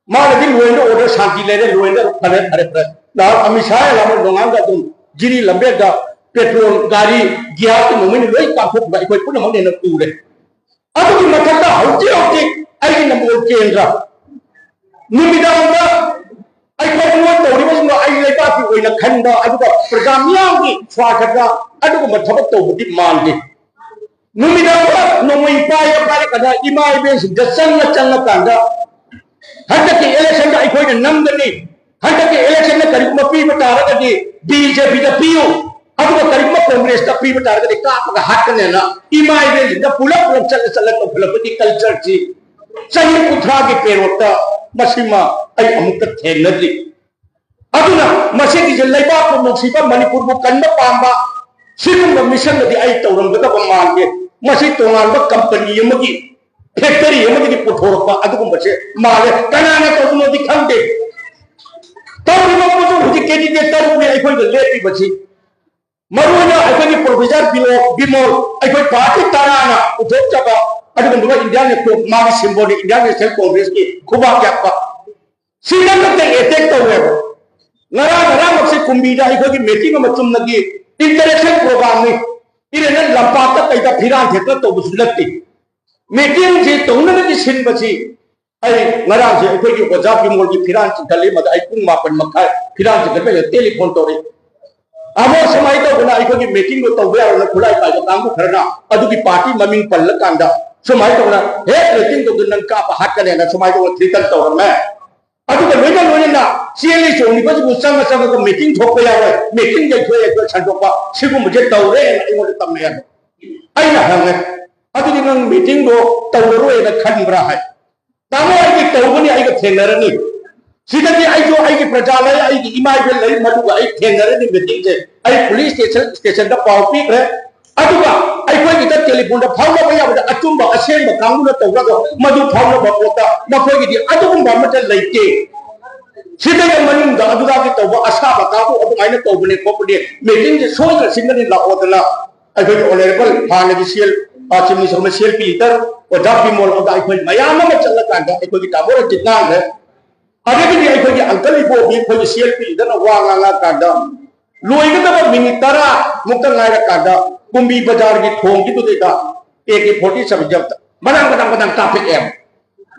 ꯃꯥꯅꯗꯤ ꯂꯣꯏꯅ ꯑꯣꯔꯗꯔ ꯁꯥꯟꯇꯤ ꯂꯩꯔꯦ, ꯂꯣꯏꯅ ꯐꯔꯦ, ꯐꯔꯦ, ꯐꯔꯦ꯫ ꯅꯍꯥꯟ ꯑꯃꯤꯠ ꯁꯥꯍ ꯂꯥꯛꯑꯝꯕ ꯅꯣꯡꯉꯥꯟꯕ ꯑꯗꯨꯝ ꯖꯤꯔꯤ ꯂꯝꯕꯦꯟꯗ ꯄꯦꯇ꯭ꯔꯣꯜ ꯒꯥꯔꯤ ꯒ꯭ꯌꯥꯁꯀꯤ ꯃꯃꯩꯅ ꯂꯣꯏ ꯀꯥꯞꯊꯣꯛꯈꯤꯕ ꯑꯩꯈꯣꯏ ꯄꯨꯝꯅꯃꯛꯅ ꯍꯦꯟꯅ ꯎꯔꯦ꯫ ꯑꯗꯨꯒꯤ ꯃꯊꯛꯇ ꯍꯧꯖꯤꯛ ꯍꯧꯖꯤꯛ ꯑꯩꯒꯤ ꯅꯝꯕꯣꯜ ꯀꯦꯟꯗ꯭ꯔ ꯅꯨꯃꯤꯗꯥꯡꯗ ꯑꯩꯈꯣꯏ ꯃꯤꯉꯣꯟ ꯇꯧꯔꯤꯕꯁꯤꯡꯗꯣ ꯑꯩ ꯂꯩꯕꯥꯛꯀꯤ ꯑꯣꯏꯅ ꯈꯟꯕ ꯑꯗꯨꯒ ꯄ꯭ꯔꯖꯥ ꯃꯤꯌꯥꯝꯒꯤ ꯁ꯭ꯋꯥꯔꯊꯗ ꯑꯗꯨꯒꯨꯝꯕ ꯊꯕꯛ ꯇꯧꯕꯗꯤ ꯃꯥꯟꯗꯦ꯫ ꯅꯨꯃꯤꯗꯥꯡꯗ ꯅꯣꯡꯃꯩ ꯄꯥꯏꯔ ꯄꯥꯏꯔꯀꯥꯟꯗ ꯏꯃꯥ ꯏꯕꯦꯟꯁꯤꯡꯗ ꯆꯪꯉ ꯆꯪꯉꯀꯥꯟꯗ ꯍꯟꯗꯛꯀꯤ ꯏꯂꯦꯛꯁꯟꯗ ꯑꯩꯈꯣꯏꯅ ꯅꯝꯒꯅꯤ, ꯍꯟꯗꯛꯀꯤ election ꯗ ꯀꯔꯤꯒꯨꯝꯕ ꯄꯤꯕ ꯇꯥꯔꯒꯗꯤ B J P ꯗ ꯄꯤꯌꯨ, ꯑꯗꯨꯒ ꯀꯔꯤꯒꯨꯝꯕ Congress ꯇ ꯄꯤꯕ ꯇꯥꯔꯒꯗꯤ ꯀꯥꯞꯄꯒ ꯍꯥꯠꯀꯅꯦꯅ ꯏꯃꯥ ꯏꯕꯦꯟꯁꯤꯡꯗ ꯄꯨꯂꯞ ꯄꯨꯂꯞ ꯆꯠꯂ ꯆꯠꯂ ꯇꯧꯈꯠꯂꯛꯄꯒꯤ culture ꯁꯤ ꯆꯍꯤ ꯀꯨꯟꯊ꯭ꯔꯥꯒꯤ ꯄꯦꯔꯣꯠꯇ ꯃꯁꯤꯃ ꯑꯩ ꯑꯃꯨꯛꯇ ꯊꯦꯡꯅꯗ꯭ꯔꯤ꯫ ꯑꯗꯨꯅ ꯃꯁꯤꯒꯤꯁꯦ ꯂꯩꯕꯥꯛꯄꯨ ꯅꯨꯡꯁꯤꯕ, ꯃꯅꯤꯄꯨꯔꯕꯨ ꯀꯟꯕ ꯄꯥꯝꯕ ꯁꯤꯒꯨꯝꯕ mission ꯗꯤ ꯑꯩ ꯇꯧꯔꯝꯒꯗꯕ ꯃꯥꯟꯗꯦ꯫ ꯃꯁꯤ ꯇꯣꯉꯥꯟꯕ company ꯑꯃꯒꯤ, factory ꯑꯃꯗꯒꯤ ꯄꯨꯊꯣꯔꯛꯄ ꯑꯗꯨꯒꯨꯝꯕꯁꯦ ꯃꯥꯜꯂꯦ꯫ ꯀꯅꯥꯅ ꯇꯧꯕꯅꯣꯗꯤ ꯈꯪꯗꯦ꯫ ꯇꯧꯔꯤꯕ ꯄꯣꯠꯇꯨ ꯍꯧꯖꯤꯛ candidate ꯇꯔꯨꯛꯅꯤ ꯑꯩꯈꯣꯏꯗ ꯂꯦꯞꯄꯤꯕꯁꯤ꯫ ꯃꯔꯨꯑꯣꯏꯅ ꯑꯩꯈꯣꯏꯒꯤ Professor ꯕꯤꯃꯣꯜ, ꯕꯤꯃꯣꯜ, ꯑꯩꯈꯣꯏ party ꯇꯔꯥꯅ ꯄꯨꯊꯣꯛꯆꯕ, ꯑꯗꯨꯒꯨꯝꯕ Indian ꯅꯦꯁꯅꯦꯜ, ꯃꯥꯒꯤ symbol ꯅꯤ Indian National Congress ꯀꯤ ꯈꯨꯕꯥꯛ ꯌꯥꯛꯄ꯫ ꯁꯤꯗ ꯈꯛꯇ attack ꯇꯧꯋꯦꯕ꯫ ꯉꯔꯥꯡ, ꯉꯔꯥꯡꯃꯛꯁꯦ ꯀꯨꯝꯕꯤꯗ ꯑꯩꯈꯣꯏꯒꯤ meeting ꯑꯃ ꯆꯨꯝꯅꯒꯤ interaction program ꯅꯤ꯫ ꯏꯔꯦꯟꯅ ꯂꯝꯄꯥꯛꯇ ꯀꯩꯗ ꯐꯤꯔꯥꯟ ꯊꯦꯠꯇꯅ ꯇꯧꯕꯁꯨ ꯅꯠꯇꯦ꯫ Meeting ꯁꯤ ꯇꯧꯅꯕꯒꯤ ꯁꯤꯟꯕꯁꯤ ꯑꯩ ꯉꯔꯥꯡꯁꯦ ꯑꯩꯈꯣꯏꯒꯤ ꯑꯣꯖꯥ ꯕꯤꯃꯣꯜꯒꯤ ꯐꯤꯔꯥꯟ ꯆꯤꯡꯈꯠꯂꯤ, ꯃꯗ ꯑꯩ ꯄꯨꯡ ꯃꯥꯄꯟ ꯃꯈꯥꯏ ꯐꯤꯔꯥꯟ ꯆꯤꯡꯈꯠꯄꯩꯗ telephone ꯇꯧꯔꯛꯏ꯫ ꯑꯃꯣ ꯁꯨꯃꯥꯏꯅ ꯇꯧꯗꯅ ꯑꯩꯈꯣꯏꯒꯤ meeting ꯗꯣ ꯇꯧꯕ ꯌꯥꯔꯣꯏꯅ ꯈꯨꯠꯂꯥꯏ ꯄꯥꯏꯕ ꯀꯥꯡꯕꯨ ꯈꯔꯅ ꯑꯗꯨꯒꯤ party ꯃꯃꯤꯡ ꯄꯜꯂꯀꯥꯟꯗ ꯁꯨꯃꯥꯏꯅ ꯇꯧꯗꯅ ꯍꯦꯛ meeting ꯇꯧꯗꯅ ꯅꯪ ꯀꯥꯞꯄ ꯍꯥꯠꯀꯅꯦꯅ ꯁꯨꯃꯥꯏꯅ ꯇꯧꯗꯅ threaten ꯇꯧꯔꯝꯃꯦ꯫ ꯑꯗꯨꯒ ꯂꯣꯏꯅ ꯂꯣꯏꯅꯅ ꯆꯦꯜꯂꯤ ꯆꯣꯡꯂꯤꯕꯁꯤꯕꯨ ꯆꯪꯉ ꯆꯪꯉꯒ meeting ꯊꯣꯛꯄ ꯌꯥꯔꯣꯏ, meeting ꯌꯩꯊꯣꯛ ꯌꯩꯊꯣꯛ ꯁꯟꯗꯣꯛꯄ ꯁꯤꯒꯨꯝꯕꯁꯦ ꯇꯧꯔꯦꯅ ꯑꯩꯉꯣꯟꯗ ꯇꯝꯃꯛꯑꯦ꯫ ꯑꯩꯅ ꯍꯪꯉꯦ, "ꯑꯗꯨꯗꯤ ꯅꯪ meeting ꯗꯣ ꯇꯧꯔꯔꯣꯏꯅ ꯈꯟꯕ꯭ꯔꯥ?" ꯍꯥꯏ꯫ "ꯇꯥꯃꯣ, ꯑꯩꯗꯤ ꯇꯧꯒꯅꯤ, ꯑꯩꯒ ꯊꯦꯡꯅꯔꯅꯤ꯫ ꯁꯤꯗꯗꯤ ꯑꯩꯁꯨ ꯑꯩꯒꯤ ꯄ꯭ꯔꯖꯥ ꯂꯩ, ꯑꯩꯒꯤ ꯏꯃꯥ ꯏꯕꯦꯟ ꯂꯩ, ꯃꯗꯨꯒ ꯑꯩ ꯊꯦꯡꯅꯔꯅꯤ meeting ꯁꯦ꯫ ꯑꯩ police station, station ꯗ ꯄꯥꯎ ꯄꯤꯈ꯭ꯔꯦ꯫ ꯑꯗꯨꯒ ꯑꯩꯈꯣꯏꯒꯤꯗ telephone ꯗ ꯐꯥꯎꯅꯕ ꯌꯥꯕꯗ ꯑꯆꯨꯝꯕ ꯑꯁꯦꯡꯕ ꯀꯥꯡꯕꯨꯅ ꯇꯧꯔꯒ ꯃꯗꯨ ꯐꯥꯎꯅꯕ ꯄꯣꯠꯇ ꯃꯈꯣꯏꯒꯤꯗꯤ ꯑꯗꯨꯒꯨꯝꯕ ꯑꯃꯠꯇ ꯂꯩꯇꯦ꯫ ꯁꯤꯗꯒꯤ ꯃꯅꯨꯡꯗ ꯑꯗꯨꯗꯒꯤ ꯇꯧꯕ ꯑꯁꯥꯕ ꯀꯥꯡꯕꯨ ꯑꯗꯨꯃꯥꯏꯅ ꯇꯧꯕꯅꯦ ꯈꯣꯠꯄꯅꯦ, meeting ꯁꯦ ꯁꯣꯏꯗꯅ ꯁꯤꯟꯒꯅꯤ ꯂꯥꯛꯑꯣꯗꯅ ꯑꯩꯈꯣꯏꯒꯤ honourable ꯍꯥꯟꯅꯒꯤ CL, ꯑ, Chief Minister ꯑꯃ CLP leader ꯑꯣꯖꯥ ꯕꯤꯃꯣꯜ ꯑꯃꯗ ꯑꯩꯈꯣꯏ ꯃꯌꯥꯝ ꯑꯃ ꯆꯠꯂꯀꯥꯟꯗ ꯑꯩꯈꯣꯏꯒꯤ ꯇꯥꯃꯣ ꯔꯟꯖꯤꯠ ꯉꯥꯡꯈ꯭ꯔꯦ꯫ ꯑꯗꯒꯤꯗꯤ ꯑꯩꯈꯣꯏꯒꯤ uncle ꯏꯕꯣꯕꯤ ꯑꯩꯈꯣꯏꯒꯤ CLP leader ꯅ ꯋꯥ ꯉꯥꯡꯉꯀꯥꯟꯗ ꯂꯣꯏꯒꯗꯕ minute ꯇꯔꯥ ꯃꯨꯛꯇ ꯉꯥꯏꯔꯀꯥꯟꯗ ꯀꯨꯝꯕꯤ ꯕꯖꯥꯔꯒꯤ ꯊꯣꯡꯒꯤꯗꯨꯗꯩꯗ AK forty seven ꯃꯗꯥꯡ ꯃꯗꯥꯡ ꯃꯗꯥꯡ ꯀꯥꯞꯄꯛꯑꯦ꯫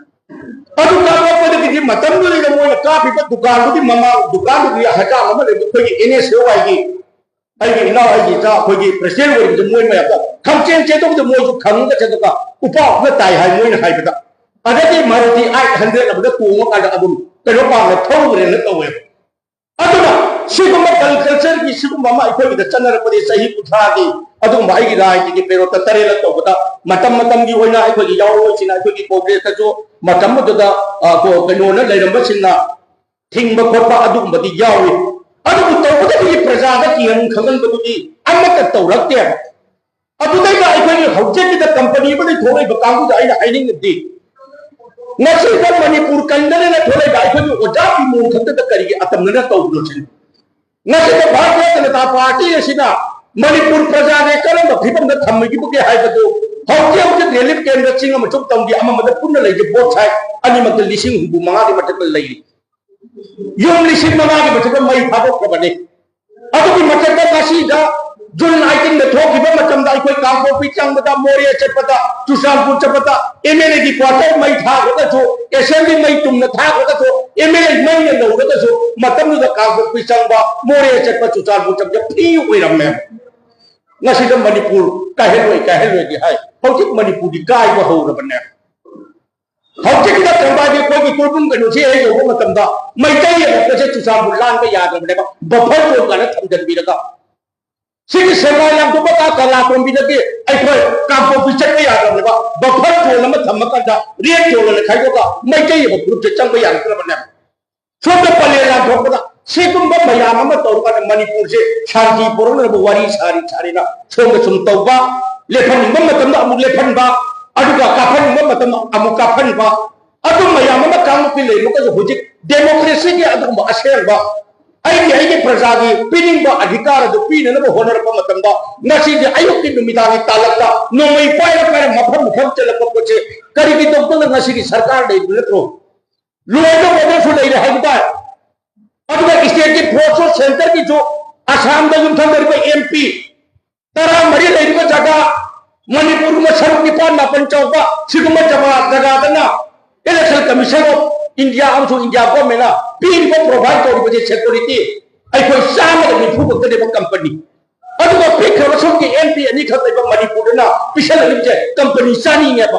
ꯑꯗꯨ ꯀꯥꯞꯄꯛꯄꯗꯒꯤꯗꯤ ꯃꯇꯝꯗꯨꯗꯩꯗ ꯃꯣꯏꯅ ꯀꯥꯞꯄꯤꯕ ꯗꯨꯀꯥꯟꯗꯨꯒꯤ ꯃꯃꯥꯡ, ꯗꯨꯀꯥꯟꯗꯨꯒꯤ ꯍꯩꯀꯥꯝ ꯑꯃ ꯂꯩꯕ ꯑꯩꯈꯣꯏꯒꯤ NSAY ꯒꯤ ꯑꯩꯒꯤ ꯏꯅꯥꯎ, ꯑꯩꯒꯤ ꯏꯆꯥ, ꯑꯩꯈꯣꯏꯒꯤ president ꯑꯣꯏꯔꯤꯕꯗꯨ ꯃꯣꯏ ꯃꯌꯥꯝꯗ ꯈꯪꯆꯦꯟ ꯆꯦꯟꯊꯣꯛꯄꯗ ꯃꯣꯏꯁꯨ ꯈꯪꯉꯒ ꯆꯦꯟꯊꯣꯛꯄ ꯎꯄꯥ ꯎꯞꯅ ꯇꯥꯏ ꯍꯥꯏ ꯃꯣꯏꯅ ꯍꯥꯏꯕꯗ꯫ ꯑꯗꯒꯤ Maruti eight hundred ꯑꯃꯗ ꯇꯣꯡꯉꯀꯥꯟꯗ ꯑꯗꯨꯝ ꯀꯩꯅꯣ ꯄꯥꯝꯃꯦ, ꯊꯧꯈ꯭ꯔꯦꯅ ꯇꯧꯋꯦꯕ꯫ ꯑꯗꯨꯅ ꯁꯤꯒꯨꯝꯕ ꯗꯜ ꯀꯜꯆꯔꯒꯤ ꯁꯤꯒꯨꯝꯕ ꯑꯃ ꯑꯩꯈꯣꯏꯒꯤꯗ ꯆꯠꯅꯔꯛꯄꯗꯤ ꯆꯍꯤ ꯀꯨꯟꯊ꯭ꯔꯥꯒꯤ ꯑꯗꯨꯒꯨꯝꯕ ꯑꯩꯒꯤ ꯔꯥꯏꯒꯤ ꯄꯦꯔꯣꯠꯇ ꯇꯔꯦꯠꯂꯛ ꯇꯧꯕꯗ ꯃꯇꯝ ꯃꯇꯝꯒꯤ ꯑꯣꯏꯅ ꯑꯩꯈꯣꯏꯒꯤ ꯌꯥꯎꯔꯣꯏꯁꯤꯅ ꯑꯩꯈꯣꯏꯒꯤ ꯀꯣꯡꯒ꯭ꯔꯦꯁꯇꯁꯨ ꯃꯇꯝ ꯑꯗꯨꯗ, ꯑ, ꯀꯣ-, ꯀꯩꯅꯣꯅ ꯂꯩꯔꯝꯕꯁꯤꯡꯅ ꯊꯤꯡꯕ ꯈꯣꯠꯄ ꯑꯗꯨꯒꯨꯝꯕꯗꯤ ꯌꯥꯎꯏ꯫ ꯑꯗꯨꯕꯨ ꯇꯧꯕꯗꯒꯤ ꯄ꯭ꯔꯖꯥꯗ ꯀꯤꯍꯟ ꯈꯪꯍꯟꯕꯗꯨꯗꯤ ꯑꯃꯠꯇ ꯇꯧꯔꯛꯇꯦꯕ꯫ ꯑꯗꯨꯗꯩꯗ ꯑꯩꯈꯣꯏꯒꯤ ꯍꯧꯖꯤꯛꯀꯤꯗ ꯀꯝꯄꯅꯤ ꯑꯃꯗꯒꯤ ꯊꯣꯛꯂꯛꯏꯕ ꯀꯥꯡꯕꯨꯗ ꯑꯩꯅ ꯍꯥꯏꯅꯤꯡꯉꯤꯗꯤ, ꯉꯁꯤꯗ ꯃꯅꯤꯄꯨꯔ ꯀꯟꯗꯅ ꯊꯣꯛꯂꯛꯏꯕ ꯑꯩꯈꯣꯏꯒꯤ ꯑꯣꯖꯥ ꯏꯃꯨꯡ ꯈꯛꯇꯗ ꯀꯔꯤꯒꯤ ꯑꯇꯝꯅꯅ ꯇꯧꯕꯅꯣ ꯁꯤꯅꯤ꯫ ꯉꯁꯤꯗ ꯚꯥꯔꯇꯤꯌ ꯖꯅꯇꯥ ꯄꯥꯔꯇꯤ ꯑꯁꯤꯅ ꯃꯅꯤꯄꯨꯔ ꯄ꯭ꯔꯖꯥꯁꯦ ꯀꯔꯝꯕ ꯐꯤꯕꯝꯗ ꯊꯝꯃꯤꯕꯒꯦ ꯍꯥꯏꯕꯗꯨ ꯍꯧꯖꯤꯛ ꯍꯧꯖꯤꯛ ꯔꯤꯂꯤꯐ ꯀꯦꯝꯗ ꯆꯤꯡ ꯑꯃꯁꯨꯡ ꯇꯝꯒꯤ ꯑꯃꯃꯗ ꯄꯨꯟꯅ ꯂꯩꯔꯤ꯫ ꯕꯣꯠ ꯁꯥꯏꯠ ꯑꯅꯤꯃꯛꯇ ꯂꯤꯁꯤꯡ ꯍꯨꯝꯐꯨ ꯃꯉꯥꯒꯤ ꯃꯊꯛꯇ ꯂꯩꯔꯤ꯫ ꯌꯨꯝ ꯂꯤꯁꯤꯡ ꯃꯉꯥꯒꯤ ꯃꯊꯛꯇ ꯃꯩ ꯊꯥꯗꯣꯛꯈ꯭ꯔꯕꯅꯤ꯫ ꯑꯗꯨꯒꯤ ꯃꯊꯛꯇ ꯉꯁꯤꯗ ꯖꯨꯟ ꯑꯩꯠꯇꯤꯟꯗ ꯊꯣꯛꯈꯤꯕ ꯃꯇꯝꯗ ꯑꯩꯈꯣꯏ ꯀꯥꯡꯄꯣꯛꯄꯤ ꯆꯪꯕꯗ, ꯃꯣꯔꯦ ꯆꯠꯄꯗ, ꯆꯨꯔꯆꯥꯟꯄꯨꯔ ꯆꯠꯄꯗ, ꯑꯦꯝ ꯑꯦꯜ ꯑꯦꯒꯤ ꯀ꯭ꯋꯥꯇꯔ ꯃꯩ ꯊꯥꯈ꯭ꯔꯒꯁꯨ, ꯑꯦꯁꯦꯝꯕ꯭ꯂꯤ ꯃꯩ ꯇꯨꯝꯅ ꯊꯥꯈ꯭ꯔꯒꯁꯨ, ꯑꯦꯝ ꯑꯦꯜ ꯑꯦ ꯃꯩꯅ ꯂꯧꯔꯒꯁꯨ, ꯃꯇꯝꯗꯨꯗ ꯀꯥꯡꯄꯣꯛꯄꯤ ꯆꯪꯕ, ꯃꯣꯔꯦ ꯆꯠꯄ, ꯆꯨꯔꯆꯥꯟꯄꯨꯔ ꯆꯠꯄꯗ ꯐ꯭ꯔꯤ ꯑꯣꯏꯔꯝꯃꯦ꯫ ꯉꯁꯤꯗ ꯃꯅꯤꯄꯨꯔ ꯀꯥꯏꯍꯜꯂꯣꯏ, ꯀꯥꯏꯍꯜꯂꯣꯏꯗꯤ ꯍꯥꯏ꯫ ꯍꯧꯖꯤꯛ ꯃꯅꯤꯄꯨꯔꯗꯤ ꯀꯥꯏꯕ ꯍꯧꯔꯕꯅꯦ꯫ ꯍꯧꯖꯤꯛꯀꯤꯗ ꯀꯪꯕꯥꯒꯤ ꯑꯩꯈꯣꯏꯒꯤ ꯀꯣꯏꯕꯨꯝ ꯀꯩꯅꯣꯁꯤ ꯍꯦꯛ ꯌꯧꯕ ꯃꯇꯝꯗ ꯃꯩꯇꯩ ꯑꯃꯠꯇꯁꯦ ꯆꯨꯔꯆꯥꯟꯄꯨꯔ ꯂꯥꯟꯕ ꯌꯥꯗ꯭ꯔꯕꯅꯦꯕ, ꯕꯐꯔ ꯖꯣꯟ ꯀꯥꯏꯅ ꯊꯝꯖꯤꯟꯕꯤꯔꯒ꯫ ꯁꯤꯒꯤ ꯁꯦꯡꯃꯥꯏ ꯂꯥꯡꯊꯣꯛꯄ ꯀꯥ ꯀꯪꯂꯥꯇꯣꯝꯕꯤꯗꯒꯤ ꯑꯩꯈꯣꯏ ꯀꯥꯡꯄꯣꯛꯄꯤ ꯆꯠꯄ ꯌꯥꯗ꯭ꯔꯕꯅꯦꯕ, ꯕꯐꯔ ꯖꯣꯟ ꯑꯃ ꯊꯝꯃꯀꯥꯟꯗ ꯔꯦꯗ ꯖꯣꯟ ꯑꯅ ꯈꯥꯏꯗꯣꯛꯑꯒ ꯃꯩꯇꯩ ꯑꯃ ꯒ꯭ꯔꯨꯞꯁꯦ ꯆꯪꯕ ꯌꯥꯔꯛꯇ꯭ꯔꯕꯅꯦꯕ꯫ ꯁꯣꯝꯗ ꯄꯂꯦꯜ ꯂꯥꯟꯊꯣꯛꯄꯗ ꯁꯤꯒꯨꯝꯕ ꯃꯌꯥꯝ ꯑꯃ ꯇꯧꯔꯀꯥꯟꯗ ꯃꯅꯤꯄꯨꯔꯁꯦ ꯁꯥꯟꯇꯤ ꯄꯨꯔꯛꯅꯕ ꯋꯥꯔꯤ ꯁꯥꯔꯤ ꯁꯥꯔꯤꯅ ꯁꯣꯝꯗ ꯁꯨꯝ ꯇꯧꯕ, ꯂꯦꯞꯍꯟꯅꯤꯡꯕ ꯃꯇꯝꯗ ꯑꯃꯨꯛ ꯂꯦꯞꯍꯟꯕ, ꯑꯗꯨꯒ ꯀꯥꯞꯍꯟꯅꯤꯡꯕ ꯃꯇꯝꯗ ꯑꯃꯨꯛ ꯀꯥꯞꯍꯟꯕ, ꯑꯗꯨ ꯃꯌꯥꯝ ꯑꯃ ꯀꯥꯡꯂꯨꯞꯀꯤ ꯂꯩꯔꯒꯁꯨ ꯍꯧꯖꯤꯛ ꯗꯦꯃꯣꯀ꯭ꯔꯦꯁꯤꯒꯤ ꯑꯗꯨꯒꯨꯝꯕ ꯑꯁꯦꯡꯕ ꯑꯩꯒꯤ, ꯑꯩꯒꯤ ꯄ꯭ꯔꯖꯥꯒꯤ ꯄꯤꯅꯤꯡꯕ ꯑꯙꯤꯀꯥꯔ ꯑꯗꯨ ꯄꯤꯅꯅꯕ ꯍꯣꯠꯅꯔꯛꯄ ꯃꯇꯝꯗ ꯉꯁꯤꯗꯤ ꯑꯌꯨꯛꯀꯤ ꯅꯨꯃꯤꯗꯥꯡꯒꯤ ꯇꯥꯂꯛꯇ ꯅꯣꯡꯃꯩ ꯄꯥꯏꯔ ꯄꯥꯏꯔ ꯃꯐꯝ ꯃꯐꯝ ꯆꯠꯂꯛꯄ ꯄꯣꯠꯁꯦ ꯀꯔꯤꯒꯤ ꯇꯧꯗꯅ ꯉꯁꯤꯒꯤ ꯁꯔꯀꯥꯔ ꯂꯩꯕ ꯅꯠꯇ꯭ꯔꯣ? ꯂꯣꯏꯅ ꯑꯣꯔꯗꯔꯁꯨ ꯂꯩꯔꯦ ꯍꯥꯏꯕ ꯇꯥꯏ꯫ ꯑꯗꯨꯒ ꯁ꯭ꯇꯦꯠꯀꯤ ꯐꯣꯔꯁꯁꯨ, ꯁꯦꯟꯇꯔꯒꯤꯁꯨ, ꯑꯁꯥꯝꯗ ꯌꯨꯝꯊꯪꯅꯔꯤꯕ ꯑꯦꯝ ꯄꯤ ꯇꯔꯥꯃꯔꯤ ꯂꯩꯔꯤꯕ ꯖꯒꯥ, ꯃꯅꯤꯄꯨꯔꯒꯨꯝꯕ ꯁꯔꯨꯛ ꯅꯤꯄꯥꯟ ꯃꯥꯄꯟ ꯆꯥꯎꯕ ꯁꯤꯒꯨꯝꯕ ꯖꯒꯥ, ꯖꯒꯥꯗꯅ Election Commission of India ꯑꯃꯁꯨꯡ ꯏꯟꯗꯤꯌꯥ ꯒꯣꯔꯃꯦꯟꯅ ꯄꯤꯔꯤꯕ, ꯄ꯭ꯔꯣꯚꯥꯏꯗ ꯇꯧꯔꯤꯕꯁꯦ ꯁꯦꯀ꯭ꯌꯨꯔꯤꯇꯤ ꯑꯩꯈꯣꯏ ꯆꯥꯝꯃꯒ ꯅꯤꯐꯨ ꯈꯛꯇꯅꯦꯕ ꯀꯝꯄꯅꯤ꯫ ꯑꯗꯨꯒ ꯄꯤꯛꯈ꯭ꯔꯕ ꯁꯔꯨꯛꯀꯤ ꯑꯦꯝ ꯄꯤ ꯑꯅꯤꯈꯛ ꯂꯩꯕ ꯃꯅꯤꯄꯨꯔꯗꯅ ꯄꯤꯁꯜꯂꯛꯂꯤꯕꯁꯦ ꯀꯝꯄꯅꯤ ꯆꯥꯅꯤꯅꯦꯕ꯫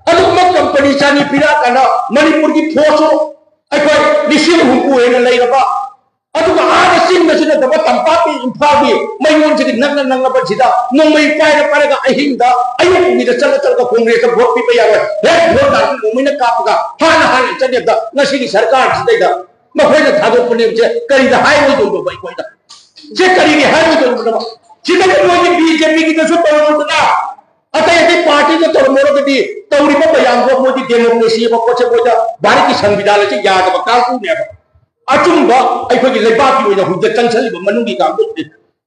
ꯑꯗꯨꯒꯨꯝꯕ ꯀꯝꯄꯅꯤ ꯆꯥꯅꯤ ꯄꯤꯔꯛꯑꯀꯥꯟꯗ ꯃꯅꯤꯄꯨꯔꯒꯤ ꯐꯣꯔꯁꯁꯨ ꯑꯩꯈꯣꯏ ꯂꯤꯁꯤꯡ ꯍꯨꯝꯐꯨ ꯍꯦꯟꯅ ꯂꯩꯔꯕ, ꯑꯗꯨꯒ ꯑꯥꯗ ꯆꯤꯡꯗꯁꯨ ꯅꯠꯇꯕ ꯇꯝꯄꯥꯛꯀꯤ ꯏꯝꯐꯥꯜꯒꯤ ꯃꯌꯣꯟꯁꯤꯗꯤ ꯅꯛꯅ ꯅꯛꯅꯕꯁꯤꯗ ꯅꯣꯡꯃꯩ ꯄꯥꯏꯔ ꯄꯥꯏꯔꯒ ꯑꯍꯤꯡꯗ ꯑꯌꯨꯛꯅꯤꯗ ꯆꯠꯂ ꯆꯠꯂꯒ ꯀꯣꯡꯒ꯭ꯔꯦꯁꯇ ꯚꯣꯠ ꯄꯤꯕ ꯌꯥꯔꯣꯏ, ꯍꯦꯛ ꯚꯣꯠ ꯂꯥꯛꯄ ꯅꯣꯡꯃꯩꯅ ꯀꯥꯞꯄꯒ ꯍꯥꯟꯅ ꯍꯥꯟꯅ ꯆꯠꯂꯦꯕ ꯉꯁꯤꯒꯤ ꯁꯔꯀꯥꯔꯁꯤꯗꯩꯗ ꯃꯈꯣꯏꯅ ꯊꯥꯗꯣꯛꯄꯅꯦꯕꯁꯦ ꯀꯔꯤꯗ ꯍꯥꯏꯔꯣꯏꯗꯣꯏꯅꯣꯕ ꯑꯩꯈꯣꯏꯗ? ꯁꯤ ꯀꯔꯤꯒꯤ ꯍꯥꯏꯔꯣꯏꯗꯣꯏꯅꯣꯕ? ꯁꯤꯗꯒꯤ ꯃꯣꯏꯒꯤ ꯕꯤ ꯖꯦ ꯄꯤꯒꯤꯗꯁꯨ ꯇꯧꯔꯝꯗꯅ ꯑꯇꯩ ꯑꯇꯩ ꯄꯥꯔꯇꯤꯗ ꯇꯧꯔꯝꯃꯨꯔꯒꯗꯤ ꯇꯧꯔꯤꯕ ꯃꯌꯥꯝꯗꯣ ꯃꯣꯏꯗꯤ ꯗꯦꯃꯣꯀ꯭ꯔꯦꯁꯤ ꯍꯥꯏꯕ ꯄꯣꯠꯁꯦ ꯃꯣꯏꯗ ꯚꯥꯔꯠꯀꯤ ꯁꯪꯕꯤꯙꯥꯟ ꯑꯁꯤ ꯌꯥꯗꯕ ꯀꯥꯡꯕꯨꯅꯦꯕ꯫ ꯑꯆꯨꯝꯕ ꯑꯩꯈꯣꯏꯒꯤ ꯂꯩꯕꯥꯛꯀꯤ ꯑꯣꯏꯅ ꯍꯧꯖꯤꯛ ꯆꯪꯁꯜꯂꯤꯕ ꯃꯅꯨꯡꯒꯤ ꯀꯥꯡꯕꯨꯁꯤꯗꯤ꯫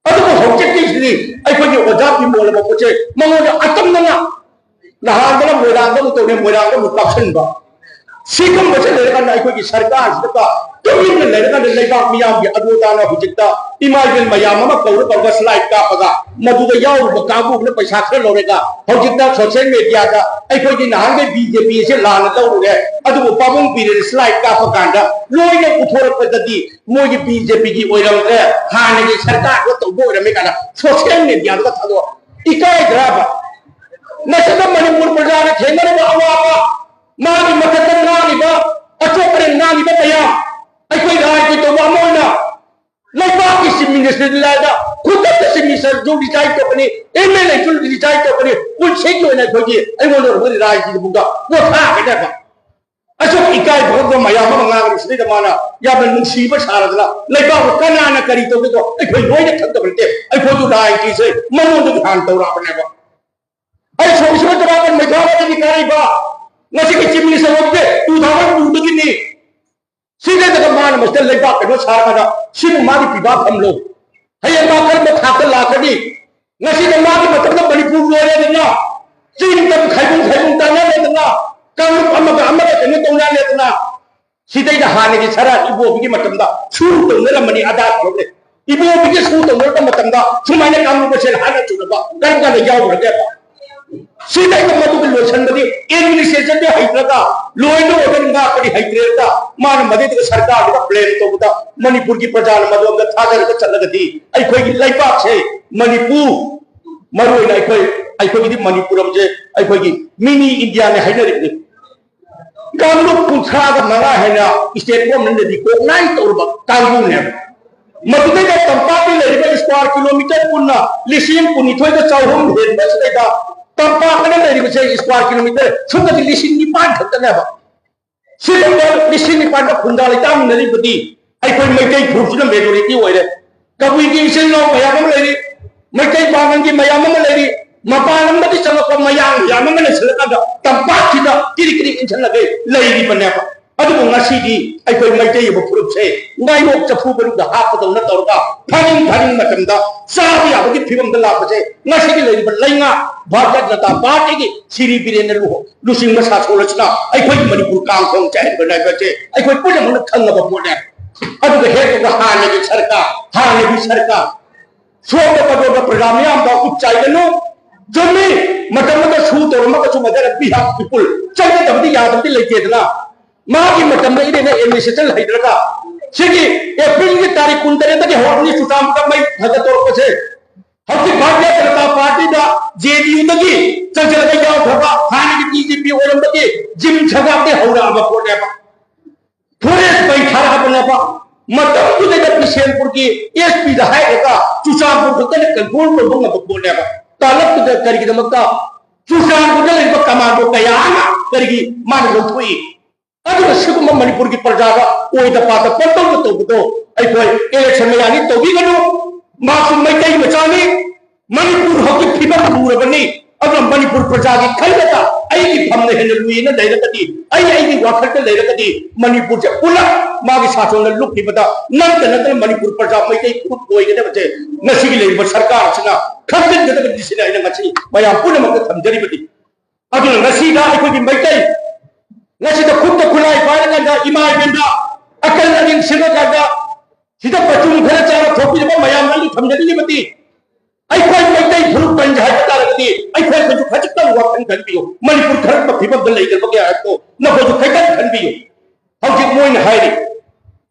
ꯑꯗꯨꯕꯨ ꯍꯧꯖꯤꯛꯀꯤꯁꯤꯗꯤ ꯑꯩꯈꯣꯏꯒꯤ ꯑꯣꯖꯥ ꯕꯤꯃꯣꯜ ꯍꯥꯏꯕ ꯄꯣꯠꯁꯦ ꯃꯉꯣꯟꯗ ꯑꯇꯝꯅꯅ ꯅꯍꯥꯟꯗꯅ ꯃꯣꯏꯔꯥꯡꯗ ꯑꯃꯨꯛ ꯇꯧꯔꯦ, ꯃꯣꯏꯔꯥꯡꯗ ꯑꯃꯨꯛ ꯀꯥꯞꯁꯤꯟꯕ꯫ ꯁꯤꯒꯨꯝꯕꯁꯦ ꯂꯩꯔꯀꯥꯟꯗ ꯑꯩꯈꯣꯏꯒꯤ ꯁꯔꯀꯥꯔꯁꯤꯗ ꯇꯨꯃꯤꯟꯅ ꯂꯩꯔꯀꯥꯟꯗ ꯂꯩꯕꯥꯛ ꯃꯤꯌꯥꯝꯒꯤ ꯑꯗꯨ ꯑꯗꯥꯅ ꯍꯧꯖꯤꯛꯇ ꯏꯃꯥ ꯏꯕꯦꯜ ꯃꯌꯥꯝ ꯑꯃ ꯀꯧꯔ ꯀꯧꯔꯒ ꯁ꯭ꯂꯥꯏꯗ ꯀꯥꯞꯄꯒ ꯃꯗꯨꯗ ꯌꯥꯎꯔꯨꯕ ꯀꯥꯡꯕꯨꯗꯨꯅ ꯄꯩꯁꯥ ꯈꯔ ꯂꯧꯔꯒ ꯍꯧꯖꯤꯛꯇ ꯁꯣꯁꯤꯌꯦꯜ ꯃꯦꯗꯤꯌꯥꯗ ꯑꯩꯈꯣꯏꯒꯤ ꯅꯍꯥꯟꯈꯩ ꯕꯤ ꯖꯦ ꯄꯤ ꯑꯁꯦ ꯂꯥꯟꯅ ꯂꯧꯔꯨꯔꯦ, ꯑꯗꯨꯕꯨ ꯄꯥꯕꯨꯡ ꯄꯤꯔꯦꯅ ꯁ꯭ꯂꯥꯏꯗ ꯀꯥꯞꯄ ꯀꯥꯟꯗ ꯂꯣꯏꯅ ꯎꯊꯣꯔꯛꯄꯗꯗꯤ ꯃꯣꯏꯒꯤ ꯕꯤ ꯖꯦ ꯄꯤꯒꯤ ꯑꯣꯏꯔꯝꯗ꯭ꯔꯦ, ꯍꯥꯟꯅꯒꯤ ꯁꯔꯀꯥꯔꯗ ꯇꯧꯕ ꯑꯣꯏꯔꯝꯃꯦ ꯀꯥꯏꯅ ꯁꯣꯁꯤꯌꯦꯜ ꯃꯦꯗꯤꯌꯥꯗꯒ ꯊꯥꯗꯣꯛꯑ ꯏꯀꯥꯏꯗ꯭ꯔꯕ? ꯅꯁꯤꯗ ꯃꯅꯤꯄꯨꯔ ꯄ꯭ꯔꯖꯥꯅ ꯊꯦꯡꯅꯔꯤꯕ ꯑꯋꯥꯕ, ꯃꯥꯒꯤ ꯃꯊꯛꯇ ꯉꯥꯡꯉꯤꯕ, ꯑꯆꯣꯞꯄꯅ ꯉꯥꯡꯉꯤꯕ ꯀꯌꯥ, ꯑꯩꯈꯣꯏ ꯔꯥꯖꯅꯤꯇꯤ ꯇꯧꯕ ꯑꯃ ꯑꯣꯏꯅ ꯂꯩꯕꯥꯛꯀꯤ ꯆꯤꯐ ꯃꯤꯅꯤꯁꯇꯔꯗꯤ ꯂꯥꯏꯗ, ꯈꯨꯗꯛꯇ ꯆꯤꯐ ꯃꯤꯅꯤꯁꯇꯔꯁꯨ ꯔꯤꯖꯥꯏꯟ ꯇꯧꯒꯅꯤ, ꯑꯦꯝ ꯑꯦꯜ ꯑꯦꯁꯨ ꯔꯤꯖꯥꯏꯟ ꯇꯧꯒꯅꯤ, ꯄꯨꯟꯁꯤꯒꯤ ꯑꯣꯏꯅ ꯑꯩꯈꯣꯏꯒꯤ ꯑꯩꯉꯣꯟꯗ ꯑꯣꯏꯔꯕꯗꯤ ꯔꯥꯖꯅꯤꯇꯤꯒꯤ ꯃꯕꯨꯛꯇ ꯄꯣꯊꯥꯒꯅꯦꯕ꯫ ꯑꯁꯨꯛ ꯏꯀꯥꯏ ꯐꯥꯎꯗꯕ ꯃꯌꯥꯝ ꯑꯃ ꯉꯥꯡꯉꯤꯁꯤꯗꯩꯗ ꯃꯥꯅ ꯌꯥꯝꯅ ꯅꯨꯡꯁꯤꯕ ꯁꯥꯔꯗꯅ ꯂꯩꯕꯥꯛꯄꯨ ꯀꯅꯥꯅ ꯀꯔꯤ ꯇꯧꯒꯦꯗꯣ ꯑꯩꯈꯣꯏ ꯂꯣꯏꯅ ꯈꯪꯗꯕ ꯅꯠꯇꯦ꯫ ꯑꯩꯈꯣꯏꯁꯨ ꯂꯥꯏꯒꯤꯁꯦ ꯃꯉꯣꯟꯗꯒꯤ ꯍꯥꯟꯅ ꯇꯧꯔꯛꯑꯕꯅꯦꯕ꯫ ꯑꯩ ꯁꯣꯛꯏꯁꯤꯕ ꯇꯔꯥꯃꯥꯄꯟ ꯃꯩꯈꯥ ꯋꯥꯠꯂꯗꯤ ꯀꯥꯔꯤꯕ ꯉꯁꯤꯒꯤ ꯆꯤꯐ ꯃꯤꯅꯤꯁꯇꯔ ꯑꯣꯏꯕꯁꯦ ꯇꯨ ꯊꯥꯎꯖꯟ ꯇꯨꯗꯒꯤꯅꯤ꯫ ꯁꯤꯗꯩꯗꯒ ꯃꯥꯅ ꯃꯁꯤꯗ ꯂꯩꯕꯥꯛ ꯀꯩꯅꯣ ꯁꯥꯔꯀꯥꯟꯗ ꯁꯤꯕꯨ ꯃꯥꯒꯤ ꯄꯤꯕꯥ ꯊꯝꯂꯣ꯫ ꯍꯌꯦꯡ ꯃꯥ ꯀꯔꯝꯕ ꯊꯥꯛꯇ ꯂꯥꯛꯀꯅꯤ? ꯉꯁꯤꯗ ꯃꯥꯒꯤ ꯃꯇꯝꯗ ꯃꯅꯤꯄꯨꯔ ꯂꯣꯏꯔꯦꯗꯅ, ꯆꯤꯡꯗ ꯈꯥꯏꯕꯨꯡ ꯈꯥꯏꯕꯨꯡ ꯇꯥꯟꯅꯔꯦꯗꯅ, ꯀꯥꯡꯂꯨꯞ ꯑꯃꯒ ꯑꯃꯒ ꯀꯩꯅꯣ ꯇꯧꯅꯔꯦꯗꯅ, ꯁꯤꯗꯩꯗ ꯍꯥꯟꯅꯒꯤ ꯁꯔꯥ ꯏꯕꯣꯕꯤꯒꯤ ꯃꯇꯝꯗ ꯁꯨ ꯇꯧꯅꯔꯝꯕꯅꯤ, ꯑꯗꯥ ꯇꯧꯔꯝꯃꯦ꯫ ꯏꯕꯣꯕꯤꯒꯤ ꯁꯨ ꯇꯧꯅꯔꯛꯄ ꯃꯇꯝꯗ ꯁꯨꯃꯥꯏꯅ ꯀꯥꯡꯂꯨꯞ ꯃꯁꯦꯜ ꯍꯥꯠꯅ ꯆꯨꯅꯕ ꯀꯔꯝ ꯀꯥꯟꯗ ꯌꯥꯎꯈ꯭ꯔꯒꯦ? ꯁꯤꯗꯩꯗ ꯃꯗꯨꯒꯤ ꯂꯣꯏꯁꯟꯕꯗꯤ ꯑꯦꯗꯃꯤꯅꯤꯁꯇ꯭ꯔꯦꯁꯟꯗꯤ ꯍꯩꯇ꯭ꯔꯒ ꯂꯣꯏꯅ ꯑꯣꯏꯕ ꯉꯥꯛꯄꯗꯤ ꯍꯩꯇ꯭ꯔꯦꯗ ꯃꯥꯅ ꯃꯗꯩꯗꯨꯒ ꯁꯔꯀꯥꯔꯗꯨꯒ ꯕ꯭ꯂꯦꯝ ꯇꯧꯕꯗ ꯃꯅꯤꯄꯨꯔꯒꯤ ꯄ꯭ꯔꯖꯥꯅ ꯃꯗꯣꯝꯗ ꯊꯥꯖꯔꯒ ꯆꯠꯂꯒꯗꯤ ꯑꯩꯈꯣꯏꯒꯤ ꯂꯩꯕꯥꯛꯁꯦ ꯃꯅꯤꯄꯨꯔ ꯃꯔꯨꯑꯣꯏꯅ ꯑꯩꯈꯣꯏ ꯑꯩꯈꯣꯏꯒꯤꯗꯤ ꯃꯅꯤꯄꯨꯔ ꯑꯃꯁꯦ ꯑꯩꯈꯣꯏꯒꯤ ꯃꯤꯅꯤ ꯏꯟꯗꯤꯌꯥꯅꯦ ꯍꯥꯏꯅꯔꯤꯕꯅꯤ꯫ ꯀꯥꯡꯂꯨꯞ ꯀꯨꯟꯊ꯭ꯔꯥꯒ ꯃꯉꯥ ꯍꯥꯏꯅ state government ꯅ recognize ꯇꯧꯔꯕ ꯀꯥꯡꯕꯨꯅꯦꯕ꯫ ꯃꯗꯨꯗꯩꯗ ꯇꯝꯄꯥꯛꯀꯤ ꯂꯩꯔꯤꯕ square kilometre ꯄꯨꯟꯅ ꯂꯤꯁꯤꯡ ꯀꯨꯟꯅꯤꯊꯣꯏꯒ ꯆꯍꯨꯝ ꯍꯦꯟꯕꯁꯤꯗꯩꯗ ꯇꯝꯄꯥꯛ ꯑꯅ ꯂꯩꯔꯤꯕꯁꯦ square kilometre ꯁꯨꯞꯅꯒꯤ ꯂꯤꯁꯤꯡ ꯅꯤꯄꯥꯟ ꯈꯛꯇꯅꯦꯕ꯫ ꯁꯤꯒꯨꯝꯕ ꯂꯤꯁꯤꯡ ꯅꯤꯄꯥꯟꯗ ꯈꯨꯟꯗꯥ ꯂꯩꯇꯥꯃꯤꯟꯅꯔꯤꯕꯗꯤ ꯑꯩꯈꯣꯏ ꯃꯩꯇꯩ ꯐꯨꯔꯨꯞꯁꯤꯅ majority ꯑꯣꯏꯔꯦ꯫ ꯀꯕꯨꯏꯒꯤ ꯏꯆꯤꯜ ꯏꯅꯥꯎ ꯃꯌꯥꯝ ꯑꯃ ꯂꯩꯔꯤ, ꯃꯩꯇꯩ ꯄꯥꯉꯜꯒꯤ ꯃꯌꯥꯝ ꯑꯃ ꯂꯩꯔꯤ, ꯃꯄꯥꯟ ꯂꯝꯗꯒꯤ ꯆꯪꯂꯛꯄ ꯃꯌꯥꯝ ꯃꯌꯥꯝ ꯑꯃ ꯂꯩꯁꯤꯜꯂꯀꯥꯟꯗ ꯇꯝꯄꯥꯛꯁꯤꯗ ꯀꯤꯔꯤꯛ ꯀꯤꯔꯤꯛ ꯏꯟꯁꯤꯜꯂꯒ ꯂꯩꯔꯤꯕꯅꯦꯕ꯫ ꯑꯗꯨꯕꯨ ꯉꯁꯤꯗꯤ ꯑꯩꯈꯣꯏ ꯃꯩꯇꯩ ꯑꯣꯏꯕ ꯐꯨꯔꯨꯞꯁꯦ ꯉꯥꯏꯔꯣꯛ ꯆꯐꯨ ꯃꯅꯨꯡꯗ ꯍꯥꯞꯄꯗꯧꯅ ꯇꯧꯔꯒ ꯐꯥꯅꯤꯡ ꯐꯥꯅꯤꯡ ꯃꯇꯝꯗ ꯆꯥꯕ ꯌꯥꯕꯒꯤ ꯐꯤꯕꯝꯗ ꯂꯥꯛꯄꯁꯦ ꯉꯁꯤꯒꯤ ꯂꯩꯔꯤꯕ ꯂꯩꯉꯥꯛ ꯚꯥꯔꯇꯤꯌ ꯖꯅꯇꯥ ꯄꯥꯔꯇꯤꯒꯤ ꯁꯤꯔꯤ ꯕꯤꯔꯦꯟꯅ ꯂꯨꯍꯣ-, ꯂꯨꯆꯤꯡꯕ ꯁꯥꯁꯣꯟ ꯑꯁꯤꯅ ꯑꯩꯈꯣꯏꯒꯤ ꯃꯅꯤꯄꯨꯔ ꯀꯥꯡ ꯈꯣꯡ ꯆꯥꯏꯍꯟꯕꯅꯦ ꯍꯥꯏꯕꯁꯦ ꯑꯩꯈꯣꯏ ꯄꯨꯝꯅꯃꯛꯅ ꯈꯪꯉꯕ ꯄꯣꯠꯅꯦ꯫ ꯑꯗꯨꯒ ꯍꯦꯛꯇ ꯍꯥꯟꯅꯒꯤ ꯁꯔꯀꯥꯔ, ꯍꯥꯟꯅꯒꯤ ꯁꯔꯀꯥꯔ, ꯁꯣꯝꯗ ꯀꯗꯣꯝꯗ ꯄ꯭ꯔꯖꯥ ꯃꯤꯌꯥꯝꯗ ꯎꯠ ꯆꯥꯏꯒꯅꯨ꯫ ꯆꯨꯝꯃꯤ, ꯃꯇꯝ ꯑꯃꯗ ꯁꯨ ꯇꯧꯔꯝꯃꯒꯁꯨ ꯃꯗꯨꯅ ꯕꯤꯍꯥꯞ ꯄꯤꯄꯨꯜ ꯆꯪꯒꯗꯕꯗꯤ ꯌꯥꯗꯕꯗꯤ ꯂꯩꯇꯦꯗꯅ꯫ ꯃꯥꯒꯤ ꯃꯇꯝꯗ ꯏꯔꯦꯅ administration ꯍꯩꯇ꯭ꯔꯒ ꯁꯤꯒꯤ ꯑꯦꯄ꯭ꯔꯤꯜꯒꯤ ꯇꯥꯔꯤꯛ ꯀꯨꯟꯇꯔꯦꯠꯇꯒꯤ ꯍꯧꯔꯛꯄꯅꯤ ꯆꯨꯔꯆꯥꯟꯄꯨꯔꯗ ꯃꯩ ꯊꯥꯒꯠꯇꯧꯔꯛꯄꯁꯦ꯫ ꯍꯧꯖꯤꯛ ꯚꯥꯔꯇꯤꯌ ꯖꯅꯇꯥ ꯄꯥꯔꯇꯤꯗ ꯖꯦ ꯗꯤ ꯌꯨꯗꯒꯤ ꯆꯪꯁꯤꯜꯂꯒ ꯌꯥꯎꯈ꯭ꯔꯕ ꯍꯥꯟꯅꯒꯤ ꯕꯤ ꯖꯦ ꯄꯤ ꯑꯣꯏꯔꯝꯕꯒꯤ ꯖꯤꯝ ꯁꯒꯥꯞꯇꯒꯤ ꯍꯧꯔꯛꯑꯕ ꯄꯣꯠꯅꯦꯕ꯫ ꯐꯣꯔꯦꯁ ꯃꯩ ꯊꯥꯔꯛꯑꯕꯅꯦꯕ꯫ ꯃꯇꯝꯗꯨꯗꯩꯗ ꯕꯤꯁꯦꯟꯄꯨꯔꯒꯤ ꯑꯦꯁ ꯄꯤꯗ ꯍꯥꯏꯔꯒ ꯆꯨꯔꯆꯥꯟꯄꯨꯔ ꯈꯛꯇꯅ ꯀꯟꯇ꯭ꯔꯣꯜ ꯇꯧꯕ ꯉꯝꯕ ꯄꯣꯠꯅꯦꯕ꯫ ꯇꯥꯜꯂꯛꯇꯨꯗ ꯀꯔꯤꯒꯤꯗꯃꯛꯇ ꯆꯨꯔꯆꯥꯟꯄꯨꯔꯗ ꯂꯩꯔꯤꯕ ꯀꯃꯥꯟꯗꯣ ꯀꯌꯥ ꯑꯃ ꯀꯔꯤꯒꯤ ꯃꯥꯅ ꯂꯧꯊꯣꯛꯏ? ꯑꯗꯨꯒ ꯁꯤꯒꯨꯝꯕ ꯃꯅꯤꯄꯨꯔꯒꯤ ꯄ꯭ꯔꯖꯥꯗ ꯑꯣꯏꯗ ꯄꯥꯗ ꯄꯪꯇꯧꯗ ꯇꯧꯕꯗꯣ ꯑꯩꯈꯣꯏ ꯏꯂꯦꯛꯁꯟ ꯃꯌꯥꯅꯤ ꯇꯧꯕꯤꯒꯅꯨ꯫ ꯃꯥꯁꯨ ꯃꯩꯇꯩ ꯃꯆꯥꯅꯤ꯫ ꯃꯅꯤꯄꯨꯔ ꯍꯧꯖꯤꯛ ꯐꯤꯕꯝ ꯂꯨꯔꯕꯅꯤ꯫ ꯑꯗꯨꯅ ꯃꯅꯤꯄꯨꯔ ꯄ꯭ꯔꯖꯥꯒꯤ ꯈꯜꯂꯒ ꯑꯩꯒꯤ ꯐꯝꯅ ꯍꯦꯟꯅ ꯂꯨꯏꯅ ꯂꯩꯔꯒꯗꯤ, ꯑꯩ ꯑꯩꯒꯤ ꯋꯥꯈꯜꯗ ꯂꯩꯔꯒꯗꯤ ꯃꯅꯤꯄꯨꯔꯁꯦ ꯄꯨꯂꯞ ꯃꯥꯒꯤ ꯁꯥꯁꯣꯟꯅ ꯂꯨꯞꯈꯤꯕꯗ ꯅꯪꯇ ꯅꯠꯇꯅ ꯃꯅꯤꯄꯨꯔ ꯄ꯭ꯔꯖꯥ ꯃꯩꯇꯩ ꯐꯨꯔꯨꯞ ꯑꯣꯏꯒꯗꯕꯁꯦ ꯉꯁꯤꯒꯤ ꯂꯩꯔꯤꯕ ꯁꯔꯀꯥꯔ ꯑꯁꯤꯅ ꯈꯪꯖꯤꯟꯒꯗꯕꯅꯤ꯫ ꯁꯤꯅ ꯑꯩꯅ ꯉꯁꯤ ꯃꯌꯥꯝ ꯄꯨꯝꯅꯃꯛꯇ ꯊꯝꯖꯔꯤꯕꯗꯤ꯫ ꯑꯗꯨꯅ ꯉꯁꯤꯗ ꯑꯩꯈꯣꯏꯒꯤ ꯃꯩꯇꯩ ꯉꯁꯤꯗ ꯈꯨꯠꯇ ꯈꯨꯠꯂꯥꯏ ꯄꯥꯏꯔꯀꯥꯟꯗ ꯏꯃꯥ ꯏꯕꯦꯟꯗ ꯑꯀꯜ ꯑꯔꯤꯡ ꯁꯤꯡꯉꯀꯥꯟꯗ ꯁꯤꯗ ꯄꯆꯨꯝ ꯈꯔ ꯆꯥꯔ ꯊꯣꯛꯄꯤꯔꯕ ꯃꯌꯥꯝ ꯑꯗꯨ ꯊꯝꯖꯅꯤꯡꯉꯤꯕꯗꯤ ꯑꯩꯈꯣꯏ ꯃꯩꯇꯩ ꯐꯨꯔꯨꯞ ꯀꯟꯒꯦ ꯍꯥꯏꯕ ꯇꯥꯔꯒꯗꯤ ꯑꯩꯈꯣꯏ ꯑꯩꯈꯣꯏꯁꯨ ꯈꯖꯤꯛꯇꯪ ꯋꯥꯈꯜ ꯈꯟꯕꯤꯌꯨ꯫ ꯃꯅꯤꯄꯨꯔ ꯊꯥꯔꯛꯄ ꯐꯤꯕꯝꯗ ꯂꯩꯇꯕꯒꯦ ꯍꯥꯏꯕꯗꯣ ꯅꯈꯣꯏꯁꯨ ꯈꯤꯇꯪ ꯈꯟꯕꯤꯌꯨ꯫ ꯍꯧꯖꯤꯛ ꯃꯣꯏꯅ ꯍꯥꯏꯔꯤ